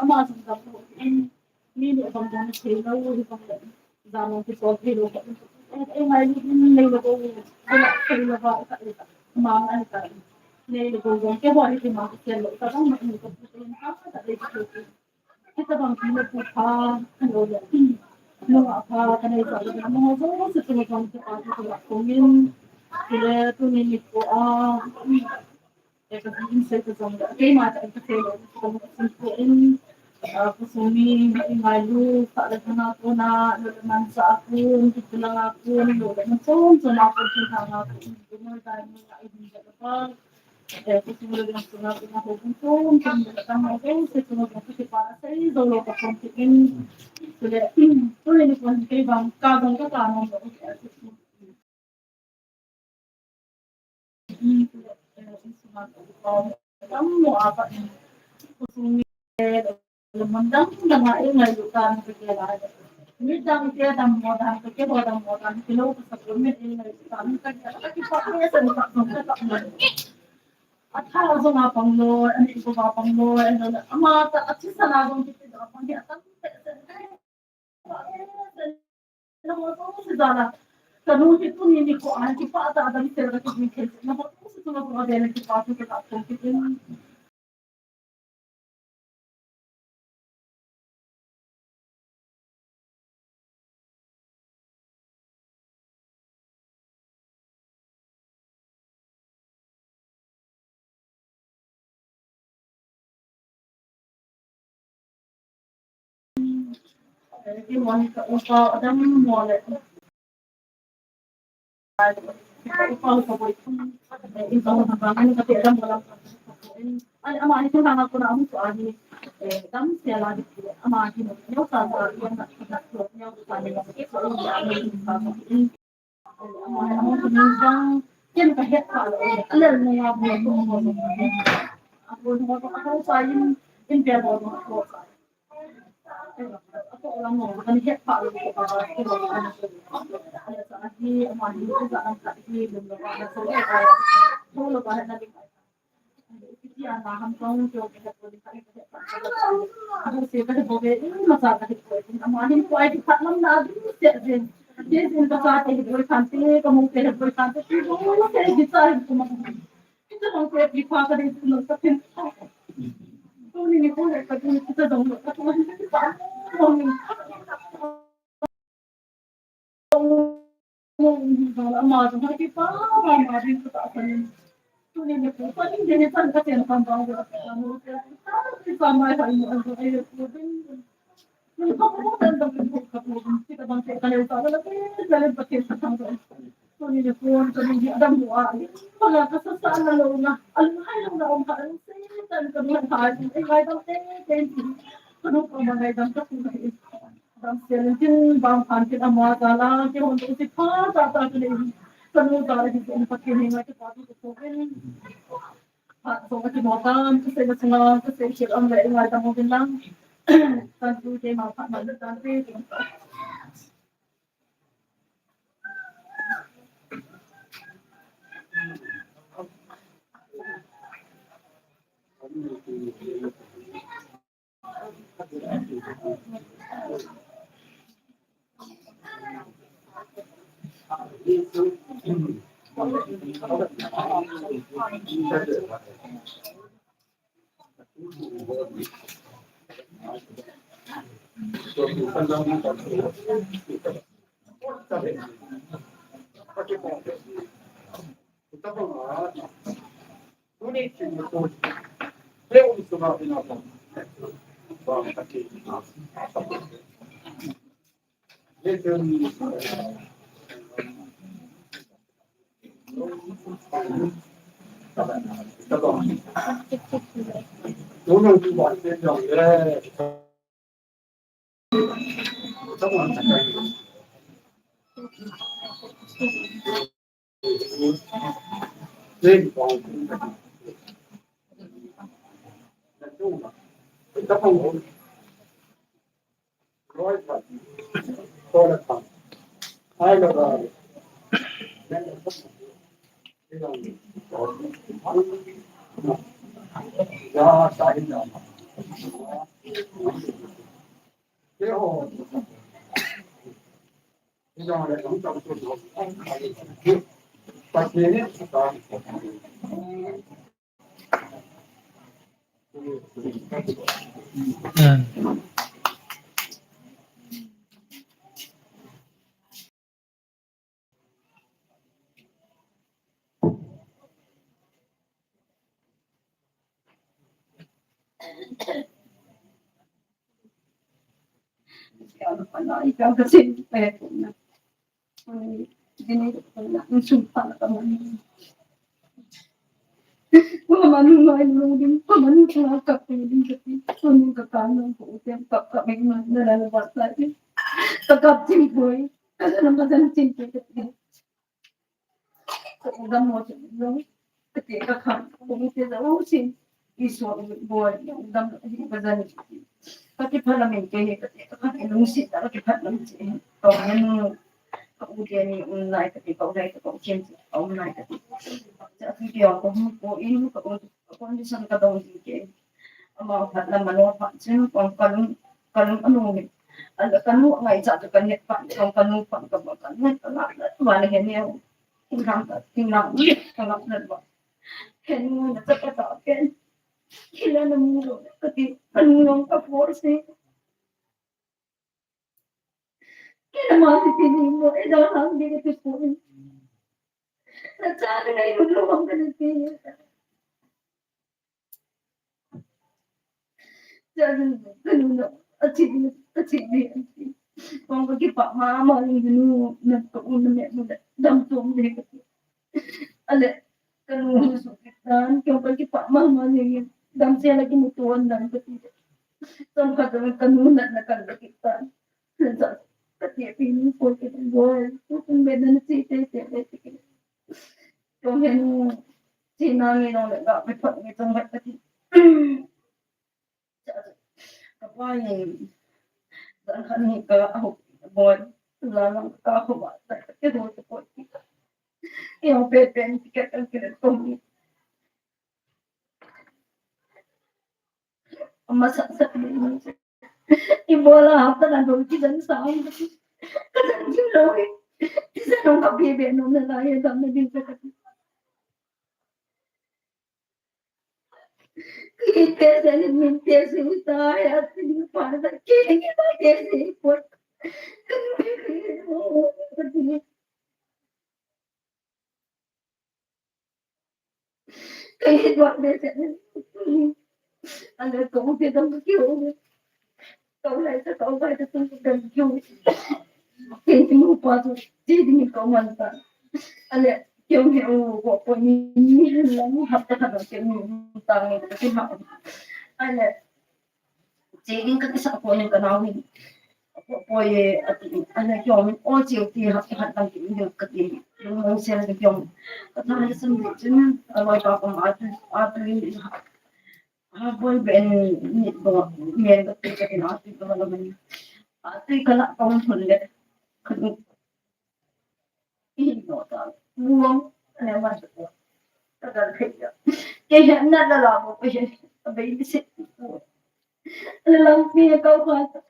ama jong jam lou in, mi ni bang bang thei lou, hi bang le, jam lou kisol thei lou, eh, eh, ngai ni in nei lou, eh, thei lou ba, eh, eh, ma ngai ka, nei lou jong, kei ho hi ma kisel lou, ka bang ma ni ka pu in, ka ka dei ka pu. Hitabang pi le pu pha, ka lo le, nung a pha, ka nei jong le, nung a jong se tu jong se pa tu la kong in, kile tu ni ni ko a, e ka in se tu jong le, keima ta ka se lo, ka mo sin ko in, a, ku sung mi, i ngai lu, sa le na ko na, lo le man sa a kun, ki tu la nga kun, lo le man chom chom a kun, ki ha nga kun, ki mo dai mo la i ni le pa. Eh, ku sung le dang sunga ku na ho ku sung, sung le dang ho, eh, se sung le dang ku pa, sei zo lo ka pon ti in. Sule, tu le ni kon ke bang, ka bang ka ka no lo, eh, se sung. Sule, eh, sung le dang mo a pa in. Ku sung ni, eh, Lemon dang dang a, eh, ngai lu tan ke ke la. Mi dang ke dang mo dang ke ke ho dang mo dang ke lo ka sa ko mi, eh, ngai lu tan ke ke ka ki pa, eh, sa ni ka dong ka ta mo. A tha la zong a pang lo, a ni ko ba pang lo, eh, lo, ama ta a chi sa la zong ki ti da pang ke a tam te se. Eh, se. Kanu hi tuni nikho a kipah tah a damsel kakipeh thei na ho, tuni nikho a kipah thu kakipeh thei. Ken ka het pha lou, a lel nunga bol bol bol bol. A bol bol bol, a bol sa in, in bia bol bol bol sa. A bol lam bol, kan het pha lou, a bol bol bol. A lel sa hi, a ma hi, a sa an sa hi, lum lo ba, na so lo ba, so lo ba, na di. Damsel in tin bang phan tin ama jal a kihon ding si pha tah tah kane. Kanu jal a kihon Pathen henga kipathu kahin. Phat jong akino tan, kasei na sunga, kasei khel um le, ngaidam uvin lang. Kan tu keima phat man tante. Ka u dam mo chu lo, kati ka khan, kati ka u sin, Isua u boi, u dam hi ka jan. Kati pha la min ke hi, kati ka khan, lungset a kati pha la min che. Ka u nu, ka u ke ni um nai kati, ka u dai ka u chen che, ka um nai kati. Cha tu ke ko hum ko in, ka u, ka condition ka dong ji ke. Ama phat la mano phat chen, ko ka lung, ka lung anu mi. ala kanu ngai cha tu kan het pan, kanu pan ka ba kan het ka na, ba le he ne. King ram ka, king ram ka na ba. He nu na cha ka ta ken. Kila na mu lo ka ti, kanu nong ka force. Kila ma ti ti ni mo, e da hang di ka ti po. Na cha na ngai lo lo ka ti. Cha na, cha na, a ti ni, a ti ni. Kong ka kipah mama ni nu, na ka u na me nu, dam tom ni ka ti. Ale, kanu su kitan, kong ka kipah mama ni, dam sia lagi mu tuan dan ka ti. Sam ka kanu na na kan ka kitan. Sa, ka ti pi ni ko ke boy, ko kung be na ti te te te te. Kong hen, ti na ni no le ka pe phat ni tong ka ti. Ka pa ni, dan khan ni ka ho boy, la lang ka ho ba, ka ti ho ko. Yo pe pe ni ka ka ke ko ni. Ama sa sa ni. Ibola hapta na dong ki dan sa. Ka dan ki lo. Ti sa dong ka be be no na la ye dan na din sa ka. Ki te se ni min te se uta ya ti ni pa da ki ni ba te se ko. Ka ni ba te se. Ale ko te dong ki ho. Ko lai sa ko lai sa tu dong ki ho. Ke ni mo pa tu ti ni ko man ta. Ale ke ni o ko ko ni ni la ni ha ta ha ke ni ta ni ke ha. Ale Che ding ka kisa ko ni ka nau ni. Ko ye ati, ana kiong o che ti ha ha tang ki ni ka ti. Mo se na kiong. Ka ta ni sam ni chin, a loi pa ko ma tu, a tu ni ha. Ha boy ben ni ko, men ka ti ka na ti ko la ni. A ti ka la ko hun le. Ka ni. Ino ta, muang, ane ma ta. Ka kan thei ya. Ke he na la la mo ke he. A bai ni se. La lang ni ka ka.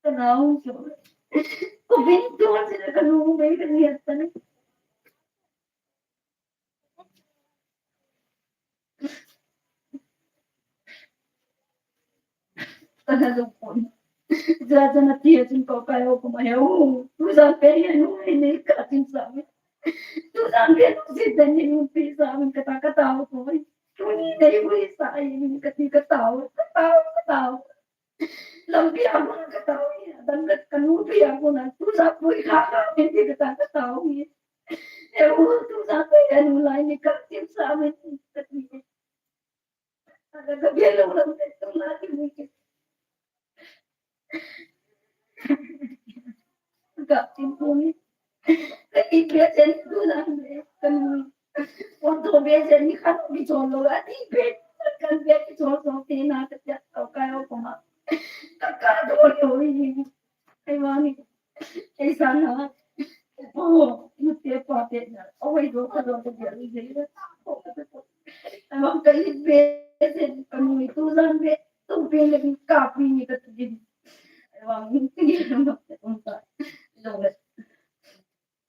Ka na hu so. Ko bin to se ka nu bai ka ni ta ni. Kana lo pon. Ja ja na ti a chun ko kai o ko ma he o. Tu ja pe he nu ni ka tin sa mi. Tu ja pe nu si den ni nu pi sa mi ka ta ka ta o ko. Tu ni dei wi sa ai ni ka ti ka ta o. Ka ta o, ka ta o. Lampi a ko ka ta o ni. Dan ka kanu pi a ko na. Tu ja pui kha kha ni ti ka ta ka ta o ni. E o tu ja pe he nu lai ni ka tin sa mi ka ti. Ka bia lo lam te tu la ti ni ke. Ka tin pu ni. Ka ti bia chen tu la ni. Kan pon to bia chen ni kan bi chon lo la ti bia. Kan bia ki chon so ti na ka ja ka ka yo ko ma. Ka ka do lo ni. Ai ma ni. Ei sana. Oh, nu te pa te na. Oh, wei do ka do ka dia ni de. Ai ma ka i be se ka nu tu zan be. Tu be le ka pi ni ka tu din. Ai ma ni ti na ma te um ta. Lo le.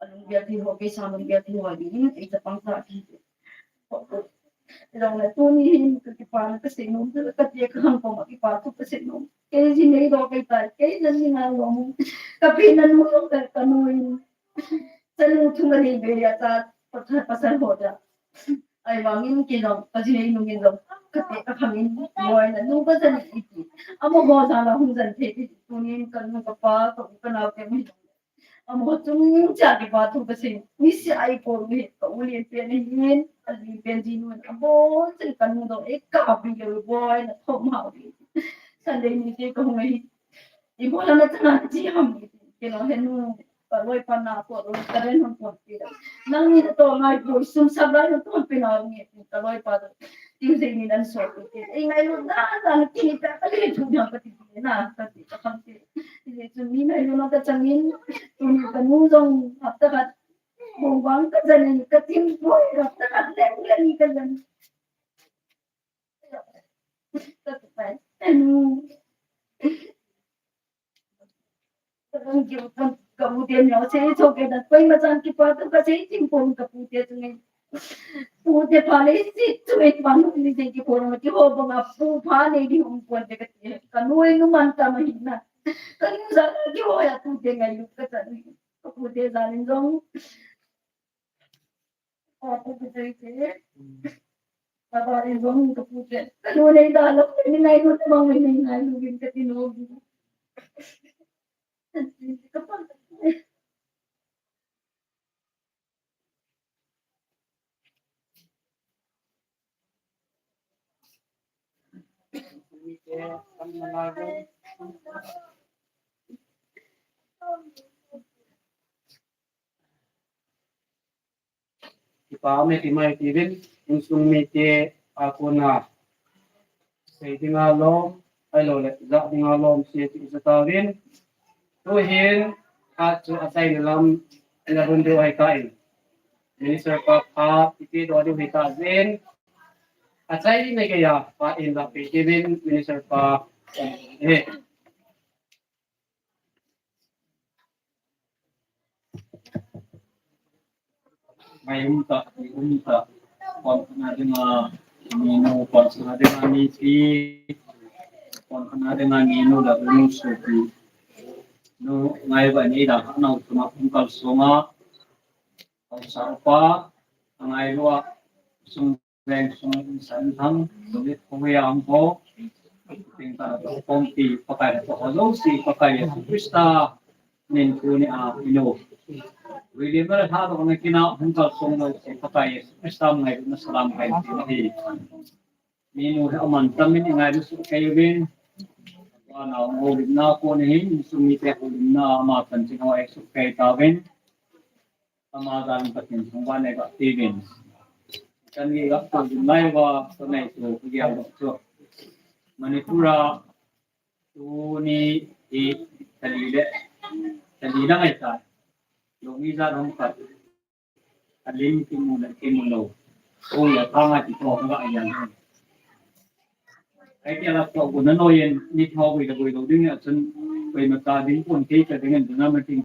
Alung bia ti ho ke sa lung bia ti ho ni. Ei ta pang sa ti. Long le tuni hin ka kipana ka seinom, ka tia ka hangkoma kipa thu ka seinom. Kei ji nei do kei tai, kei jan ni ngai lom. Ka pi na nu lom ka, ka nu in. Chanu thu ka nei be ya ta, pa, pasal ho ta. Ai vangin kei lom, ka ji nei nu ngin lom. Ka te ka khangin, moi na nu ka jan ni iti. Amo ho sa la hung jan the ti, tunin ka nu ka pa, ka u ka nau te mu. Amo chungchang kipa thu ka sei. Ni si ai ko ni ka u lien pen hin, a lien pen ji nun. Amo chil ka nu do e ka bi le boy na thom hau. Sunday ni te ka hung hi. I mo la na chana ji ham ni. Ke no he nu ka loi pa na ko lo ka ren hon ko ti da. Nang ni to ngai ko sum sa ba no to pe na ni ka loi pa do. Tuesday ni nan so ko ti. E ngai lo da da ni ki ka ka le thu na ka ti na ka ti ka kham ti. Ti le chu ni ngai lo na ka changin. Tu ni ka nu jong hapta khat. Bong bang ka jan ni ka tin boy hapta khat le le ni ka jan. Ka tu pai. Anu. Ka pu te neo se cho ke da koi ma chan kipa tu ka se chim pon ka pu te tu nge. Pu te pha le si tu e pa nu ni se ki pon ma ki ho ba ma pu pha le di hung pon te ka te. Ka nu e nu man ta ma hin na. Ka nu ja ki ho ya pu te ngai lu ka ta ni. Ka pu te ja ni jong. Ka pu te te. Ka ba ni jong ka pu te. Ka nu ne da lo ni ngai lu te ma ni ngai lu gin ka ti no. Kipa um e ti mai ti uvin, insung mite a kona sei dinga lom, ahilou le, ja dinga lom sei ti sa tauvin. Tuhin, khat chu achaina lam, ina run diu ahi tan. Minister pa phat, ipi doh diu ahi tan. Achaina geiya, phat in la pe ti uvin, Minister pa, eh. Mai um ta, mai um ta. Pon khana dinga minu, pon khana dinga mipi, pon khana dinga minu la unu supi. Nu ngai ba ni da nau tuma kum kal sunga. Kal sa pa, ngai lua sung Veng sung san thang, sung it kong ya ang ko. Ting ta to kong ti, Pakai to ho lo si, Pakai Yesu Krista. Nin tu ni a ino. William ra tha to na kina hung kal sung lo si, Pakai Yesu Krista ngai na salam kai ti hi. Minu he aman tamin ngai su kai uvin. Wa na ho lim na ko ni hin, sung ni te ho lim na ma tan ching ho ai su kai tauvin. Ama dan Pathen thangvah nei ga tivin. Kan ni ga to din lai va to nei to ku ya lo to. Manipur a tuni hi tali le, tali la ngai ta. Lo mi za dong pat. Alim ki mu le ki mu lo. Ko ya pa nga ti to ga ya. Ai ke la to ku na no yen ni to ku da ku lo ding ya chun. Ku ma ta ding kun ke ka ding na ma ting.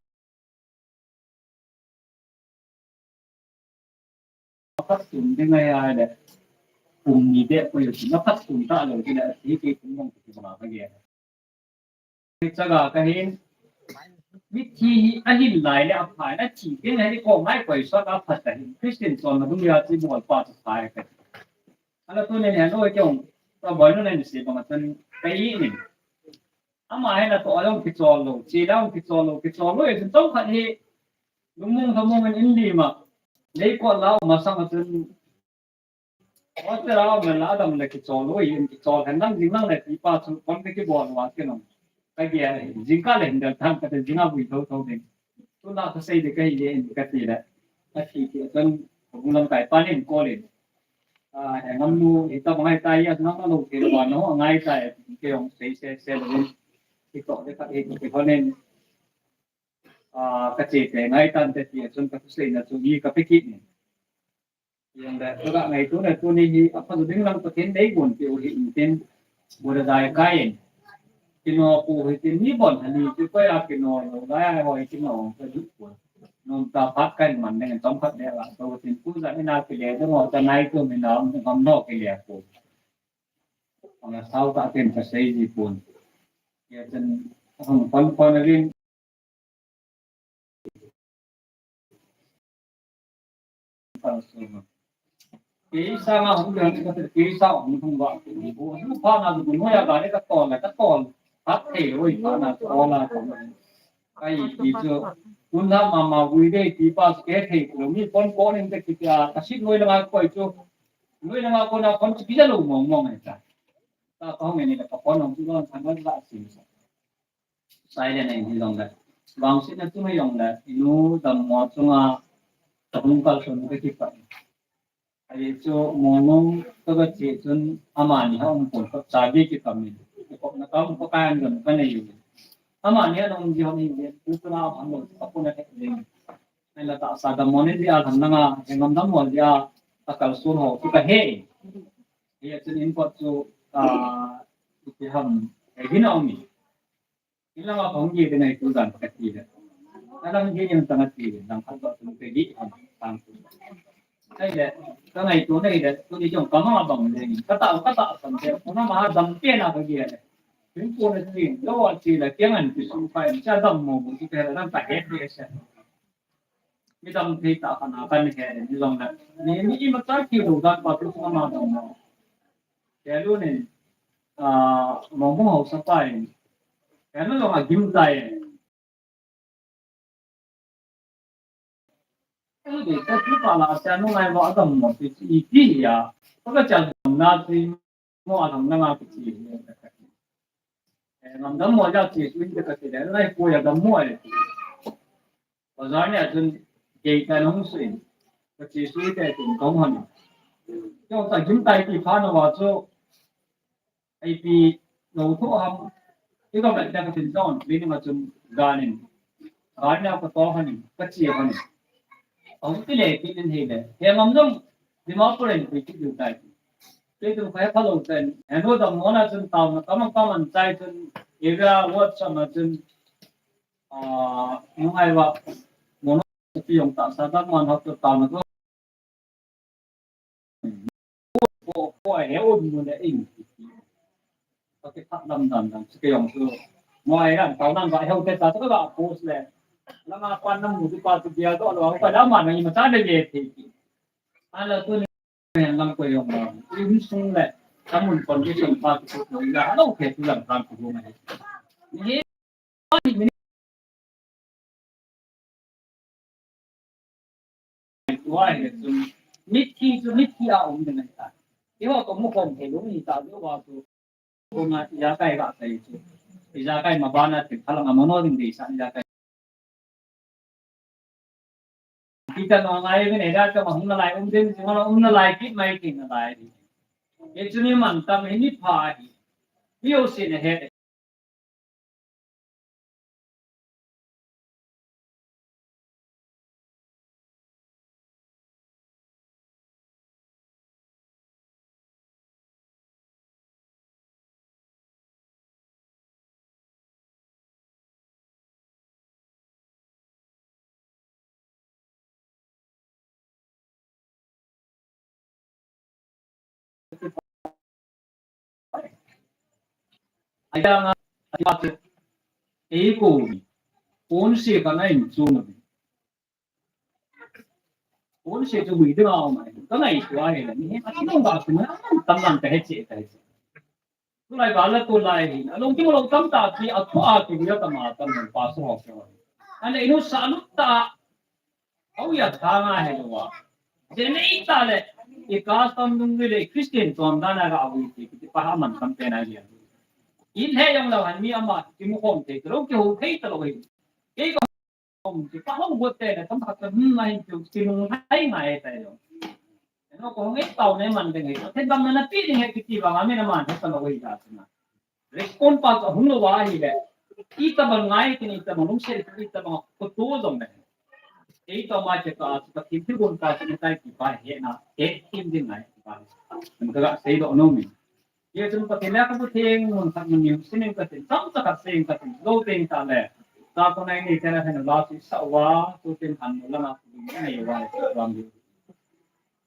Phat tum ding ngai ai le. Kum ni de ko yo na phat tum ta lo ding le ti ke kum mong ti ba ka ge. Chaga ka hin. Mi thi hi a hin lai le a phai na thi ding le ko ngai koi sa ka phat ka hin. Christian son na dum ya ti bol pa sa phai ka. Ala tu ne ne lo ke ong. Ta bol no ne se ba ma tan ka i ni. Ama hi na to a jong kichol lo, chi la jong kichol lo, kichol lo, e chun chomkhat hi, lungmong lhamong in in lim a, leikol la um masang a chun, hotel a um la dam le kichol lo, in kichol hen lang jing lang le ti pa chu, kon te kibol lo a kin um. Ka gel a hin, jingkah le hin del tham ka te jing a vui tho tho ding. Tuna ka sei ding ka hi le in ka ti le. Ka ti ti a chun, ka bung lamkai pa nin call in. Ah, he ngam nu, hi ta bang ai tai, a ngam lo ke lo no, ngai tai, ke ong sei sei sei lo. Ki to de ka e ki ko nen. Ah, ka che te ngai tan te ti a chun ka sei na chu ni ka pe ki ni. Yang da ka ngai tu na tu ni hi a pa ding lang Pathen dei gon ti u hi in tin. Bora dai kai. Kino pu hi tin ni bon hani ki ko ya kino lo dai ai hoi kino ka du pu. Nom ta phat kai man ding chomkhat de la to tin pu za ni na ki le de mo ta nai tu mi na ngam no ki le pu. Ong a sao ta tin ka sei ji pu. Ya tin hong pon pon rin. Kei sanga hung ding ka te, kei sa hung thung ba. Bu hung pha na bu no ya ga le ka ton la, ka ton. Hat thei loi pha na ton la ton. Kai ti chu. Tun na ma ma vui de ti pa ke thei lo mi kon kon in te ki ta, ka sit loi la ma koi chu. Loi la ma ko na kon chu ki ja lo mong mong ai ta. Ta ka hung ni la ka kon hung chu lon thang la si. Silent in hi jong le. Vangsetna chunga jong le, inu dammo chunga, ka hung kalson ka kipat. Ahi chu, Mongnung ka ga che chun, amani ha um pon ka chabi kikam in. Kikopna ka um ka kai an jong ka nei in. Amani ha um ji hom in, tu tu na am lo, ka pun a thek ding. Nei la tahsa dammo nei ji a tham na nga, he ngam dammo ji a, ka kalson ho, tu ka he. Hi a chun in kot chu, ah, ipi ham, he gin a um in. Inlanga pang ge te ngai tu dan ka ti le. Alang hi yang tanga ti, lang khat ba tu ke di, ang tang tu. Ai le, ka ngai tu nei le, tu ni jong ka ma bang le, ka ta, ka ta san de, ko na ma dam pe na ka ge le. Tin ko na ti, lo wa ti le, ke ngan ti su pa, cha dam mo, mo ti pe la, ta he de se. Mi dam thei ta ka na ka ni he de, ni long na. Ni, ni i ma ta ki lo dan pa tu ma dam mo. Ke lu ni, a, mo mo hausa pa e. Ke na long a gim ta e. Ei, ka chu pa la, cha nu ngai wa dam mo, ti, ti, ti ya. Ka ka cha dam na ti, mo a dam na nga ti, ti. Eh, ngam dam mo ya ti, ti, ti, ka ti le, ngai ko ya dam mo e. Bazar ni a chun, gei ka nong sui. Ka ti sui te tin kong han. Yo ta gim tai ti pha na wa chu, Ipi lo tho ham. I ka vet ka tin zon, li ni ma chun ganin. Ganin ka to hanin, ka chi hanin. Au ti le ki nin he le. He mam jong, di ma pore ni ki du tai. Ke tu khai pha lo ten. He no dam mo na chun tao na, ka man, ka man chai chun. Area WhatsApp na chun. Ah, nung ai wa. Mo no pi yong ta sa ta man ha to tao na ko. Ko, ko ai he o mu le ing. Ka ke phat lam dam dam, si ke yong su. Mo ai ran, tao nan ba he o te ta, ta ka post le. Lama pan nam mu tu pa tu dia to lo, pa la ma na i ma ta le le te ki. Ala tu ni hen lam ko yong ma. I mi sung le. Ka mun condition pa tu ko la, lo ke tu lam kan tu ma. Ni Tua hi chu mithi chu mithi a um ding ahi ta. Eiho toh mu khom thei lou hi ta deuh a chu. Kona ijakai ga sei chu. Ijakai ma bana thil phalang a mano ding dei sa ijakai. Kita no ngai ve ne da ka ma hung na lai um ding, ma um na lai kit mai king na lai. Ye chu ni man tam hi ni pha hi. Mi o si ne he. Aya nga, ati pa chu, ei ko ni, pon se ka na in chu na ni. Pon se chu wi de ma ma, ka ngai chu ai la ni, ati nong ba chu na, tam lang ka he che, ka he che. Tulai ba la tulai hi, along ki mo lo tam ta ki, a thu a ki, ya ta ma, tam lang pa so ho ke. Ane inu sa lu ta, Au ya thanga he lo wa. Jene ita le, i custom dung le Christian ton dana ga awi ti, ti pa ha man kam pe na ya. In he yong lo han mi ama, ti mu khom te, lo ki ho thei ta lo hi. Ke ko khom ti pa ho go te le, tam khat ta, hmm, na hin ti, ti mu hai ngai ta yo. No ko hong e tau ne man ding he. Te dam na pi ding he ki ti ba, ma mi na man he ta lo hi ja na. Respond pa chu ahung lou ahi le. Itobang ngai kit, itobang lungset kit, itobang khutu jong le. Eito ma che ka chu Pathen thu gon pa chu tai ti pa he na. He kim ding ngai ti pa. Min ka ga sei doh nom in. Ye chun Pathen le ka bu theng mun khat mun ni sinin ka tin. Chang cha khat sei ka tin. Lo teng ta le. Ta ko nai ni te na hen la si sa wa. Tu tin han la na. Ni wa. Ram di.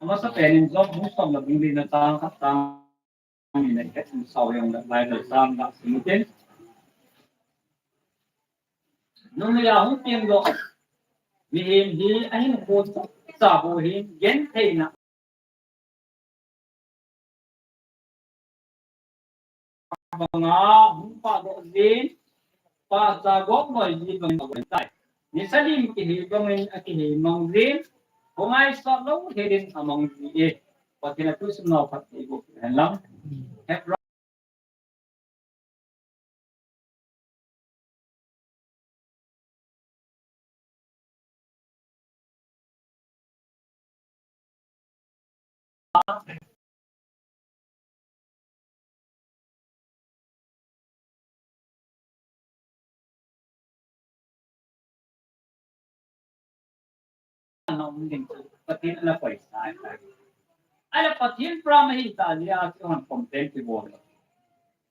Amasa pen in Job bung som le bung li na chang khat chang Nunga hung piang doh. Mihem hi ahin khon cha bo hi gentheina banga hung pha doh jin, pha cha gop noi ji bang tai. Nisa lim kihi bangin akihi mang jin, hung ai sa lo hedin amang ji e. Pathen a thusim nau khat ti buk hen lang. Hebron Pathen ana koisa. Ala Pathen promise hi ta lia chu han complain kibol.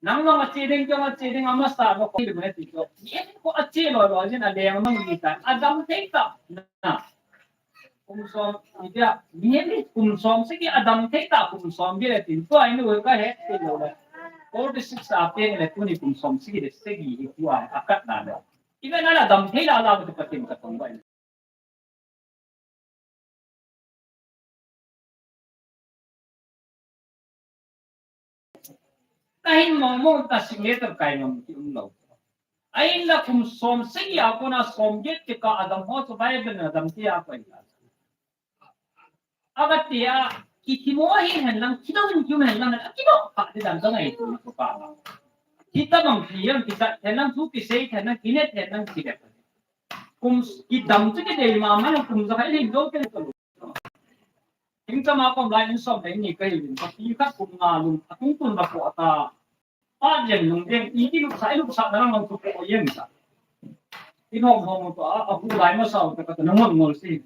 Nang nang ache ding, kei ache ding, amasa lo ko ding ne ti ko. Ni ko ache lo lo jin a leng mang ni ta. Adam thei ta. Na. Kum som, idia, ni ni kum som sagi adam thei ta kum som gi le tin. Tua inu ka he ti lo le. Forty six a peng le tuni kum som sagi le sagi hi tua akat na lo. Ibe na la adam thei la la tu patin ka tong bai. Kahin mong mong ta signature kai ngam ti um lo. Ahin la kum som sagi a kona som get ke ka adam ho chu Bible na adam ti a koi la. Aga ti a, ki kimo hi hen lang, ki dong ki hen lang, a ki dong pa ti dan dong ai tu ko pa. Ki ta bang ki yang ki sa hen lang tu ki sei hen lang ki net hen lang ki det. Kum ki dam chu ki dei ma ma kum za kai hin do ke ko. King chama kom lai in som dei ni kai in pa pi khat kum nga lum a tung tun ba ko ta. Pa jen lung ding i ti luk sa i luk sa na lang tu ko yen sa. I hom hom to a a hu lai ma sa ta ka na mon ngol si.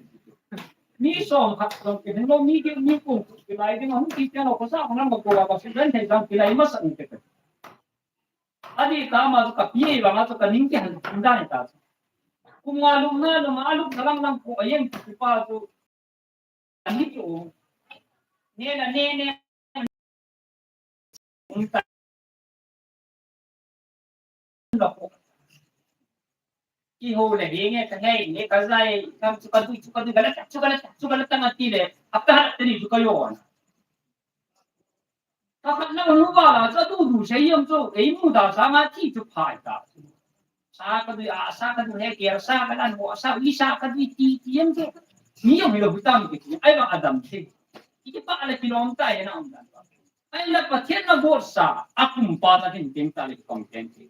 Mi som khat som ki hin lo mi ki mi kum ki lai ding hung ki te lo ko sa ko na ma ko la ba si den thei jang ki lai ma sa ni te. Adi ta ma chu ka pi ei vang a chu ka ning kihan kin dan ta chu. Kum nga lum na lum a lum na lang lang ko a yen ki pa chu. Ani chu. Ne na ne ne. Um ta. Lo ko. Ki ho le he nge ka nge nge ka zai kam chu ka du chu ka du ga la chu ka la chu ka la ta ma ti le. Ap ta ha ta ni chu ka yo. Ka khat na nu ba la cha du du sei yam chu, ei mu da sa nga thi chu phai ta. Sa ka du a, sa ka du he ke, sa ka lan ho, sa i sa ka du ti ti yam chu. Ni yam lo bu tam ke ti, ai ba adam se. Ki pa la ki lom ta ya na um dan. Ai la Pathen na bol sa, a kum pa na tin tin ta le kong ten ti.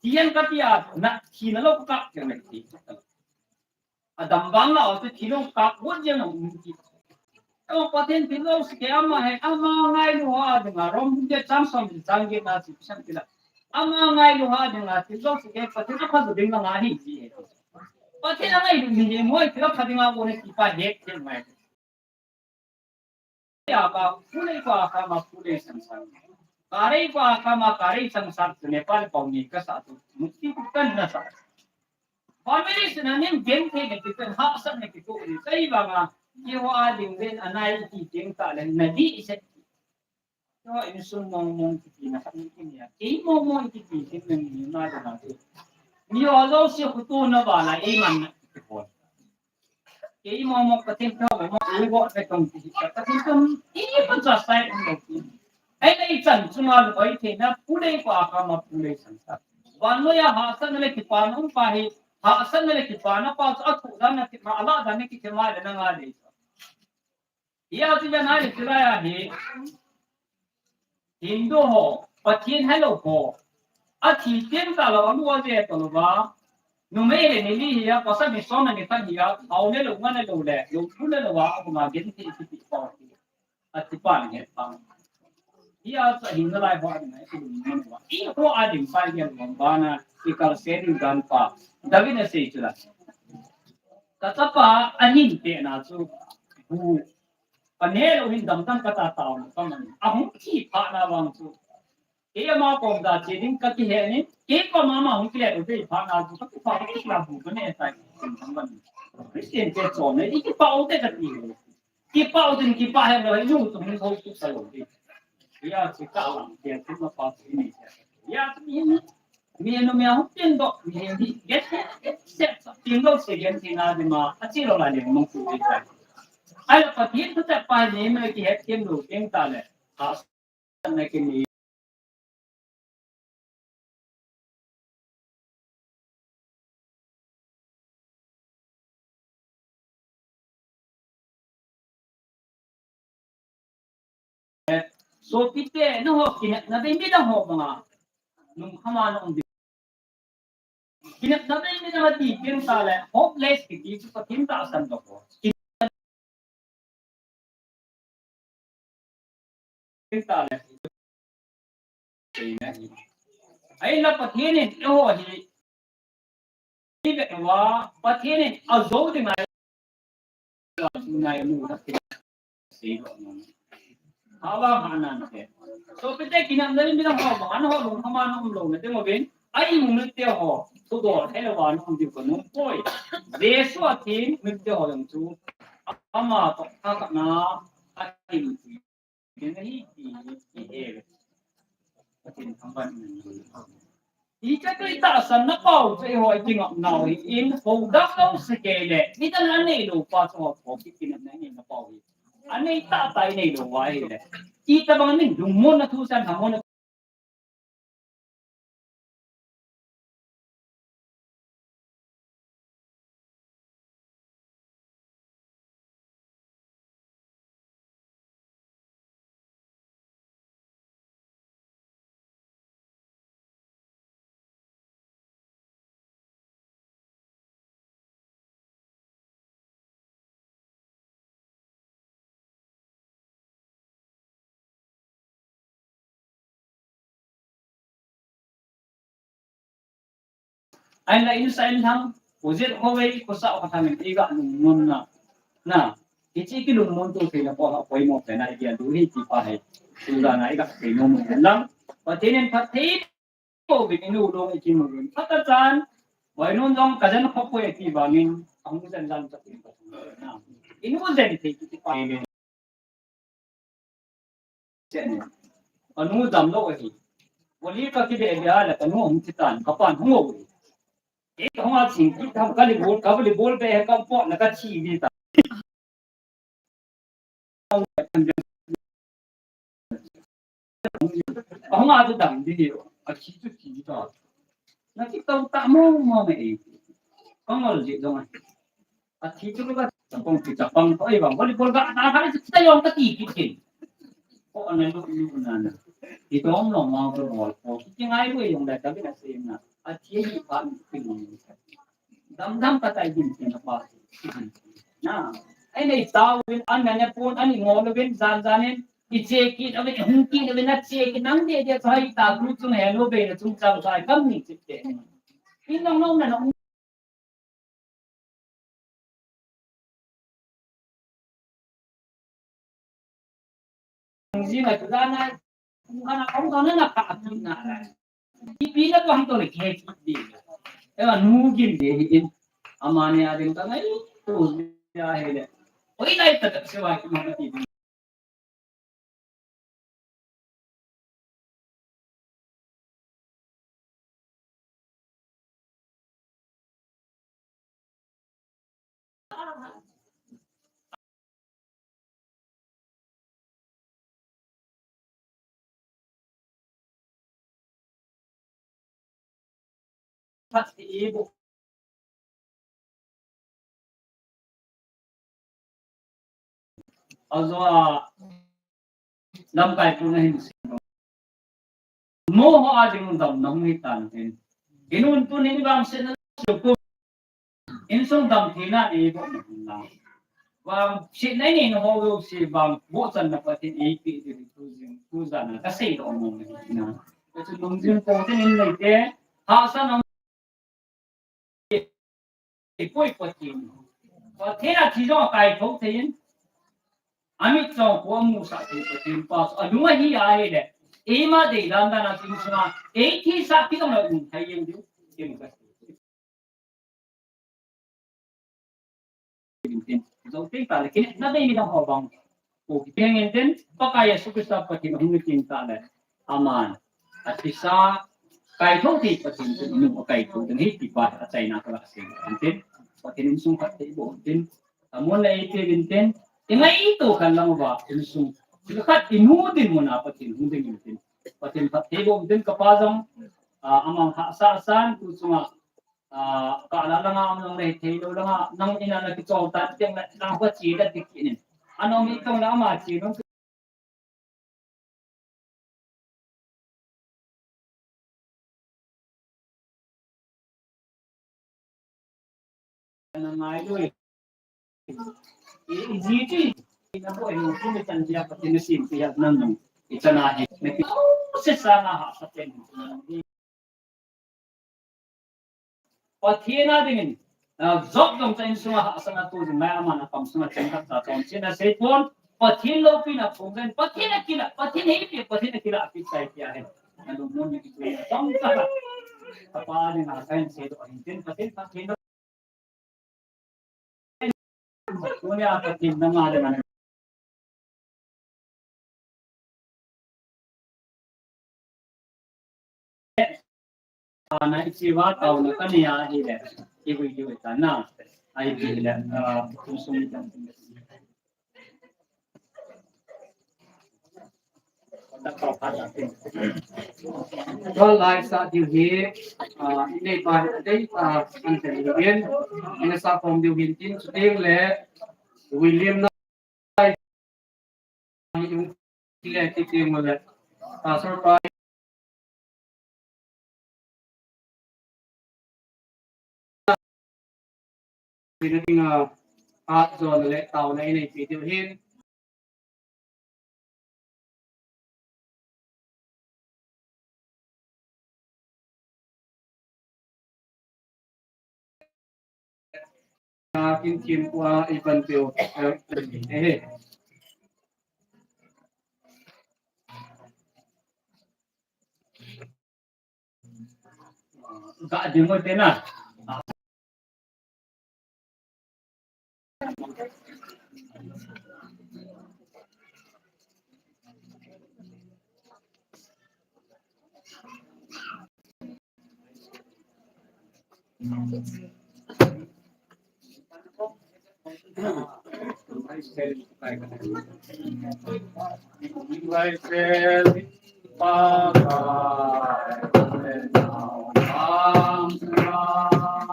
Ti yan ka ti a, na thi na lo ka ke na ti. Adam vang la, o te thilong kap got jeng a um ti. O Pathen thilong sike ama he, ama ngailu ha dinga, Rom bung get chang som chang get na chi pisan ti la. Ama ngailu ha dinga, thilong sike Pathen a phajo ding la nga hi ti he. Pathen a ngailu ni he, moi thilong pha dinga, o ne ti pa he, thil mai. Ya ba, pule ko akha ma pule sangsar. Kare ko akha ma kare sangsar tu Nepal pau ni ka sa tu. Mukti tu kan na sa. Family sina nin gen the ne ki kan ha sa ne ki ko ni. Sai ba ma, ki ho a ding den anai ki ting ta le na di i se. Yo in sun mong mong ki na ka ni ki ni ya. Ki mong mong ki ki ki ni na da na tu. Ni o lo si ku tu na ba la e man na ki ko. Kei mo mo Pathen thao mo mo ei vo te tong ti ka Pathen thao ei mo cha sai mo ti. Ai nei chan chunga lo ai the na pule ko akha ma pule sangsar. Van lo ya ha san le ki pa no pa hi ha san le ki pa na pa a thu dan na ki ma ala dan ki ke ma le na nga le. Ya ti ya na le ti la ya hi. Hindu ho, Pathen hello ho. A thi teng ta lo, a lu a je ta lo ba. Numei le ni li hi a, pasal ni som ni khat hi a, hao le lo, nga le lo le, lo lu le lo a, a kuma gen ti ti ti pa ti. A ti pa ni he pa. Hi a sa hin na lai ho a ni na, i lu ni wa. I ho a ding pa ni lo ba na, i kal se ni gan pa. David na sei chu la. Ka chapa a hin te na chu. Bu. Ka ne lo hin dam dam ka ta tao na ka man. A hung thi pha na vang chu. Kei ama kom da che ding ka ki he ni. Kei kom ama hung ki le lo kei pha na chu ka ki pha ka ki la bu ka ne tai. Christian te chon ne i ki pa o te ka ti. Ki pa o tin ki pa he lo i nu tu hung ho tu sa lo ki. Ya chi ka lang ke tu ma pa chi ni. Ya chi ni. Mi nu mi hung tin do mi ni. Get set tin do se gen tin a di ma. A chi lo la ni mo ku ni tai. Ai la Pathen thutep pa hi neimai kihet them lou ding tah le, hahsatna kinei. Sopite, nangho kinepna bei mi nangho banga lungkham a na um ding. Kinepna bei mi nang ati ding tah le, hopeless kiti chu Pathen tahsan doh. Ding tah le. Ahinla Pathen in eiho hi, hi ve uva, Pathen in ajou ding ahi. Ngai mu na ti. Hava hanan te. So pite kinam na mi dang ho, an ho lung khama na um lo na te mo bin. Ai mu ni te ho. Thu dol he lo wa na um diu ka nung poi. Jesu a thim ni te ho yang chu. Ama to ka ka na. Ai mu ti. Ni na hi ti ti he. Ka tin thang ban. Icha tu itahsan na pau chu eiho i kingap nau hi in ho dang lo se kei le. Ni tan anei lo pa chu ho ki kinam na ni na pau hi. Anei tah tah i nei lo wa hi le. Itobang ning lungmon na thu san hamon na Ahin la insa in thang, u jet ho vei, khosa ho thang in i ga lungmon na. Na, hiche kilungmon to thei na po ha poimo pe na i ga du hi ti pa hai. Tu da na i ga thei nom mo lang. Pathen in phatthei pouvin, inu long i kimu vin. Phatah chan, boinun jong ka jen khop poi ti vangin, ahung jen jen chat in ka thum na. Inu jen thei kiti pa. Anu dam lou ahi. Voli ka kibe be a le ka nu hung thi tan, ka pan hung o. E ka hung a ching ki tham ka li bol, ka li bol be he ka po na ka thi vi ta. Ahung a tu dam di ni, a thi tu thi ta. Na ki tau ta mo mo me e. Ka ngol je dong a. A thi chu ka chapang ki chapang ko e bang. Volleyball ka ta ka chu ta yong ka ti ki kin. Ko ana lu lu na na. Ki dong long ma ko bol ko. Ki ngai lu yong da ka bi na se na. A thi ni pa ni ki ni. Dam dam ka tai din kin pa. Na. Ai nei tau win an na ne pon an ngol win zan zan in. I che kit, a ve, hung kit, a ve, na che kit, nang de de, chai ta, tu chung he, lo be, na chung chang, chai, kam ni chit te. In nang nong na, nong. Jing a, tu da na, kung kana, kung kana na, ka, tu na. Ipi na, tu hang to, le, ke, kit de. E, nu gin de, in. Amani a din ka, ngai, tu, ya, he, le. Oi, lai, ta, ta, se, wa, ki, ma, ki, Phat ti i bu. Ajo a lamkai pu na hin si. Mo ho a jing dam na hung hi tan tin. Inun tu ni vang se na su ku. Insung dam thina ni bo na hung na. Vang si na ni ho lo si vang bo chan na pa tin i pi ti tu jing tu jan na ka sei do mo na. Ka chu lung jing ko tin in nei te. Ha sa na Ipoi Pathen. Pathen a thi jong akai thou thei in. Amit chong ko amusah thei Pathen pa. Alung ahi a ahile. Eima deidan dan a thi sunga. Ei thisah kit jong le um thei in diu. Kin ka. Jou tei ta le kin na dei ni dang ho bang. Ko kipeng in tin, Pakai Jesu Christa Pathen hung ni tin ta le. Aman. Athisa, kai thou thei Pathen tin, nu akai thou tin, hi ti pa, achaina ka la sei. Tin, Pathen insung khat thei bo tin. Amun le ei te vin tin, i ngai to khan lang va, insung. Khat i nu din mun a Pathen hung ding in tin. Pathen khat thei bo tin ka pa jong, a, amang hahsa san, tu chunga, A, ka la langa um nang le thei lo langa, nang ina na kichol ta, tiang na, na hua chi la ti kinin. Ano mi tong la ama chi nong. Na ngai lui. I, i ji ti, i na bo i no, ti ni tan dia pa ti ni sim ti ya nan nong. I chana hi, na ki, se sa na ha sa ten. Pathen a dingin, a, Job jong cha insunga hahsatna tu jing lai, aman akam sunga cheng khat cha chon chin asei pon, Pathen loupina phong ven, Pathen a kila, Pathen heipi, Pathen a kila api tai tia hen. Nalungmon ni kitu tong ka. Tapa ni na kan se do hin tin Pathen pa Pathen. Ko ni a Pathen na ma le man. Ana ichiva tauna kania hile. Ibu ibu tana. Ai hile. Ah, kum sum. Tol lai sa diu hi, ah, inei pa dei, ah, an te diu hin, ina sa pom diu hin tin, chuteng le, William na, le, ti ti mo le, ah, surprise. Pina dinga, ah, zon le tauna inei pi diu hin. Na kin kin kua ipan pio, eh, eh. Ga ding mo te na.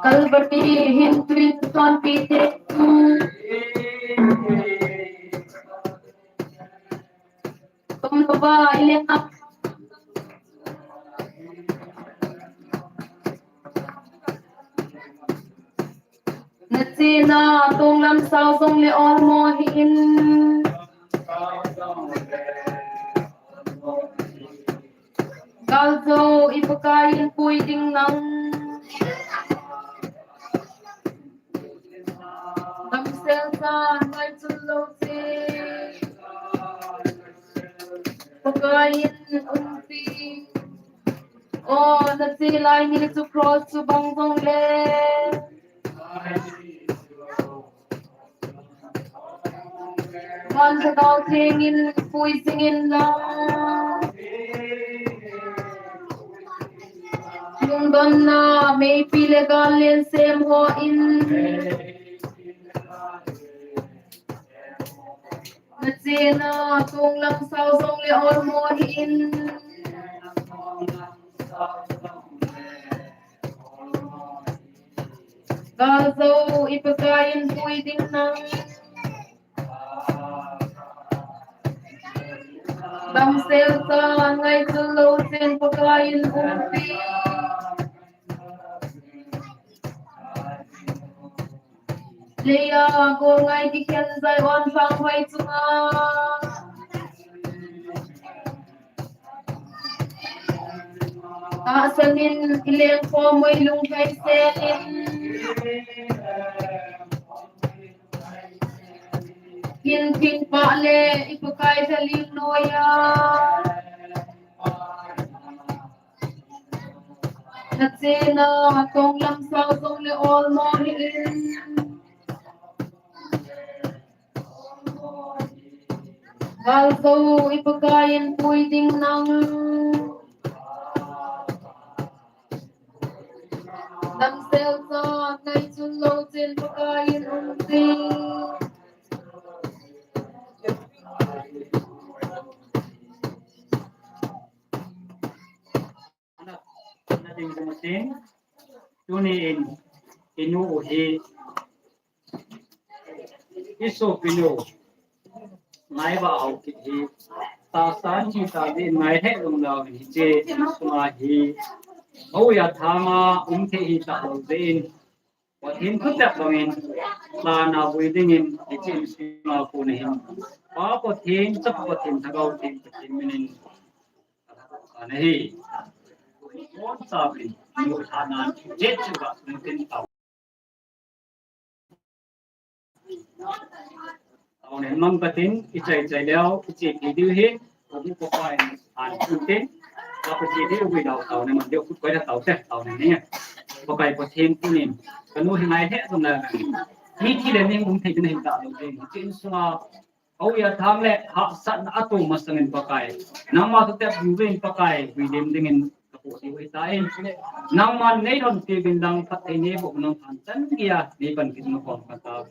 Kalvari hin tuin tonpi te. Tum tum ba ile na. Na chena tonglam sao jong le olmo hih in. Gal jo i Pakai in pui ding nang. Damsel sa ngai chun lo che. Pakai in umpi. O, na che lai ni chu cross chu bang jong le. Van Lhagao Theng in pui jing in lang. Lungdonna meipi le gal len sem ho in. Na chena tonglam sao jong le olmo hih in. Gal jo i Pakai in pui ding nang. Damsel sa ngai chun lo chen Pakai in umpi. Leia go ngai di khen zai on sang hoi chunga. Tahsan in i lengkhom u i lunglhai sel in. Hin thing pah le i Pakai lhalim noiya. Na chena tonglam sao jong le olmo hih in. Gal jo i Pakai in pui ding nang. Damsel sa ngai chun lo chen Pakai in umpi. Tuni in, i nu u hi, i sopinu, ngai va hau kit hi, tahsan chi ta di ngai he lung lau hi che, sunga hi, hou ya thanga, um the hi ta hau de in, Pathen thutep bangin, lana vui dingin, hiche in sunga kona hin, Pa Pathen, Chapa Pathen, Lhagao Theng Pathen minin, Ana hi. Bon sa bin. Mu thana. Jet chu ba. Mu tin tau. Taona mang katin, ichai chai leu, ichepi diu ahi, abu Pakai, an tin, ka pa chi diu gui dau taona mang diu, kut koi da tau te, taona ni. Pakai Pathen tunin, kanu hi ngai he tum la. Ni thi le ni um thei tin hi ta lo ding. Chin sunga, au ya tham le, hahsatna ato masangin Pakai. Nangma tu te bu rin Pakai, gui lim dingin, ka pu diu hi ta in. Nangma nei lhon ti bin dang phat thei nei bo nang phan chan dia, nei pan kin ma kom ka ta.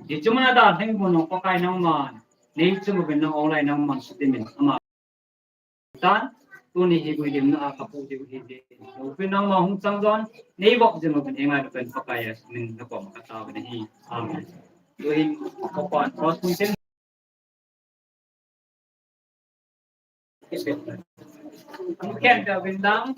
Di chuma da theng bu nong Pakai nangman. Nei chuma bin nang online nangman su dimin ama. Tan, tuni hi gui dim na a ka pu diu hi di. Lo pin nangma hung chang don, nei bok jing lo pin engai lo pin Pakai a min na kom ka ta bin hi. Amen. Tu hin ko pan cross kun tin. Ken ka bin dang.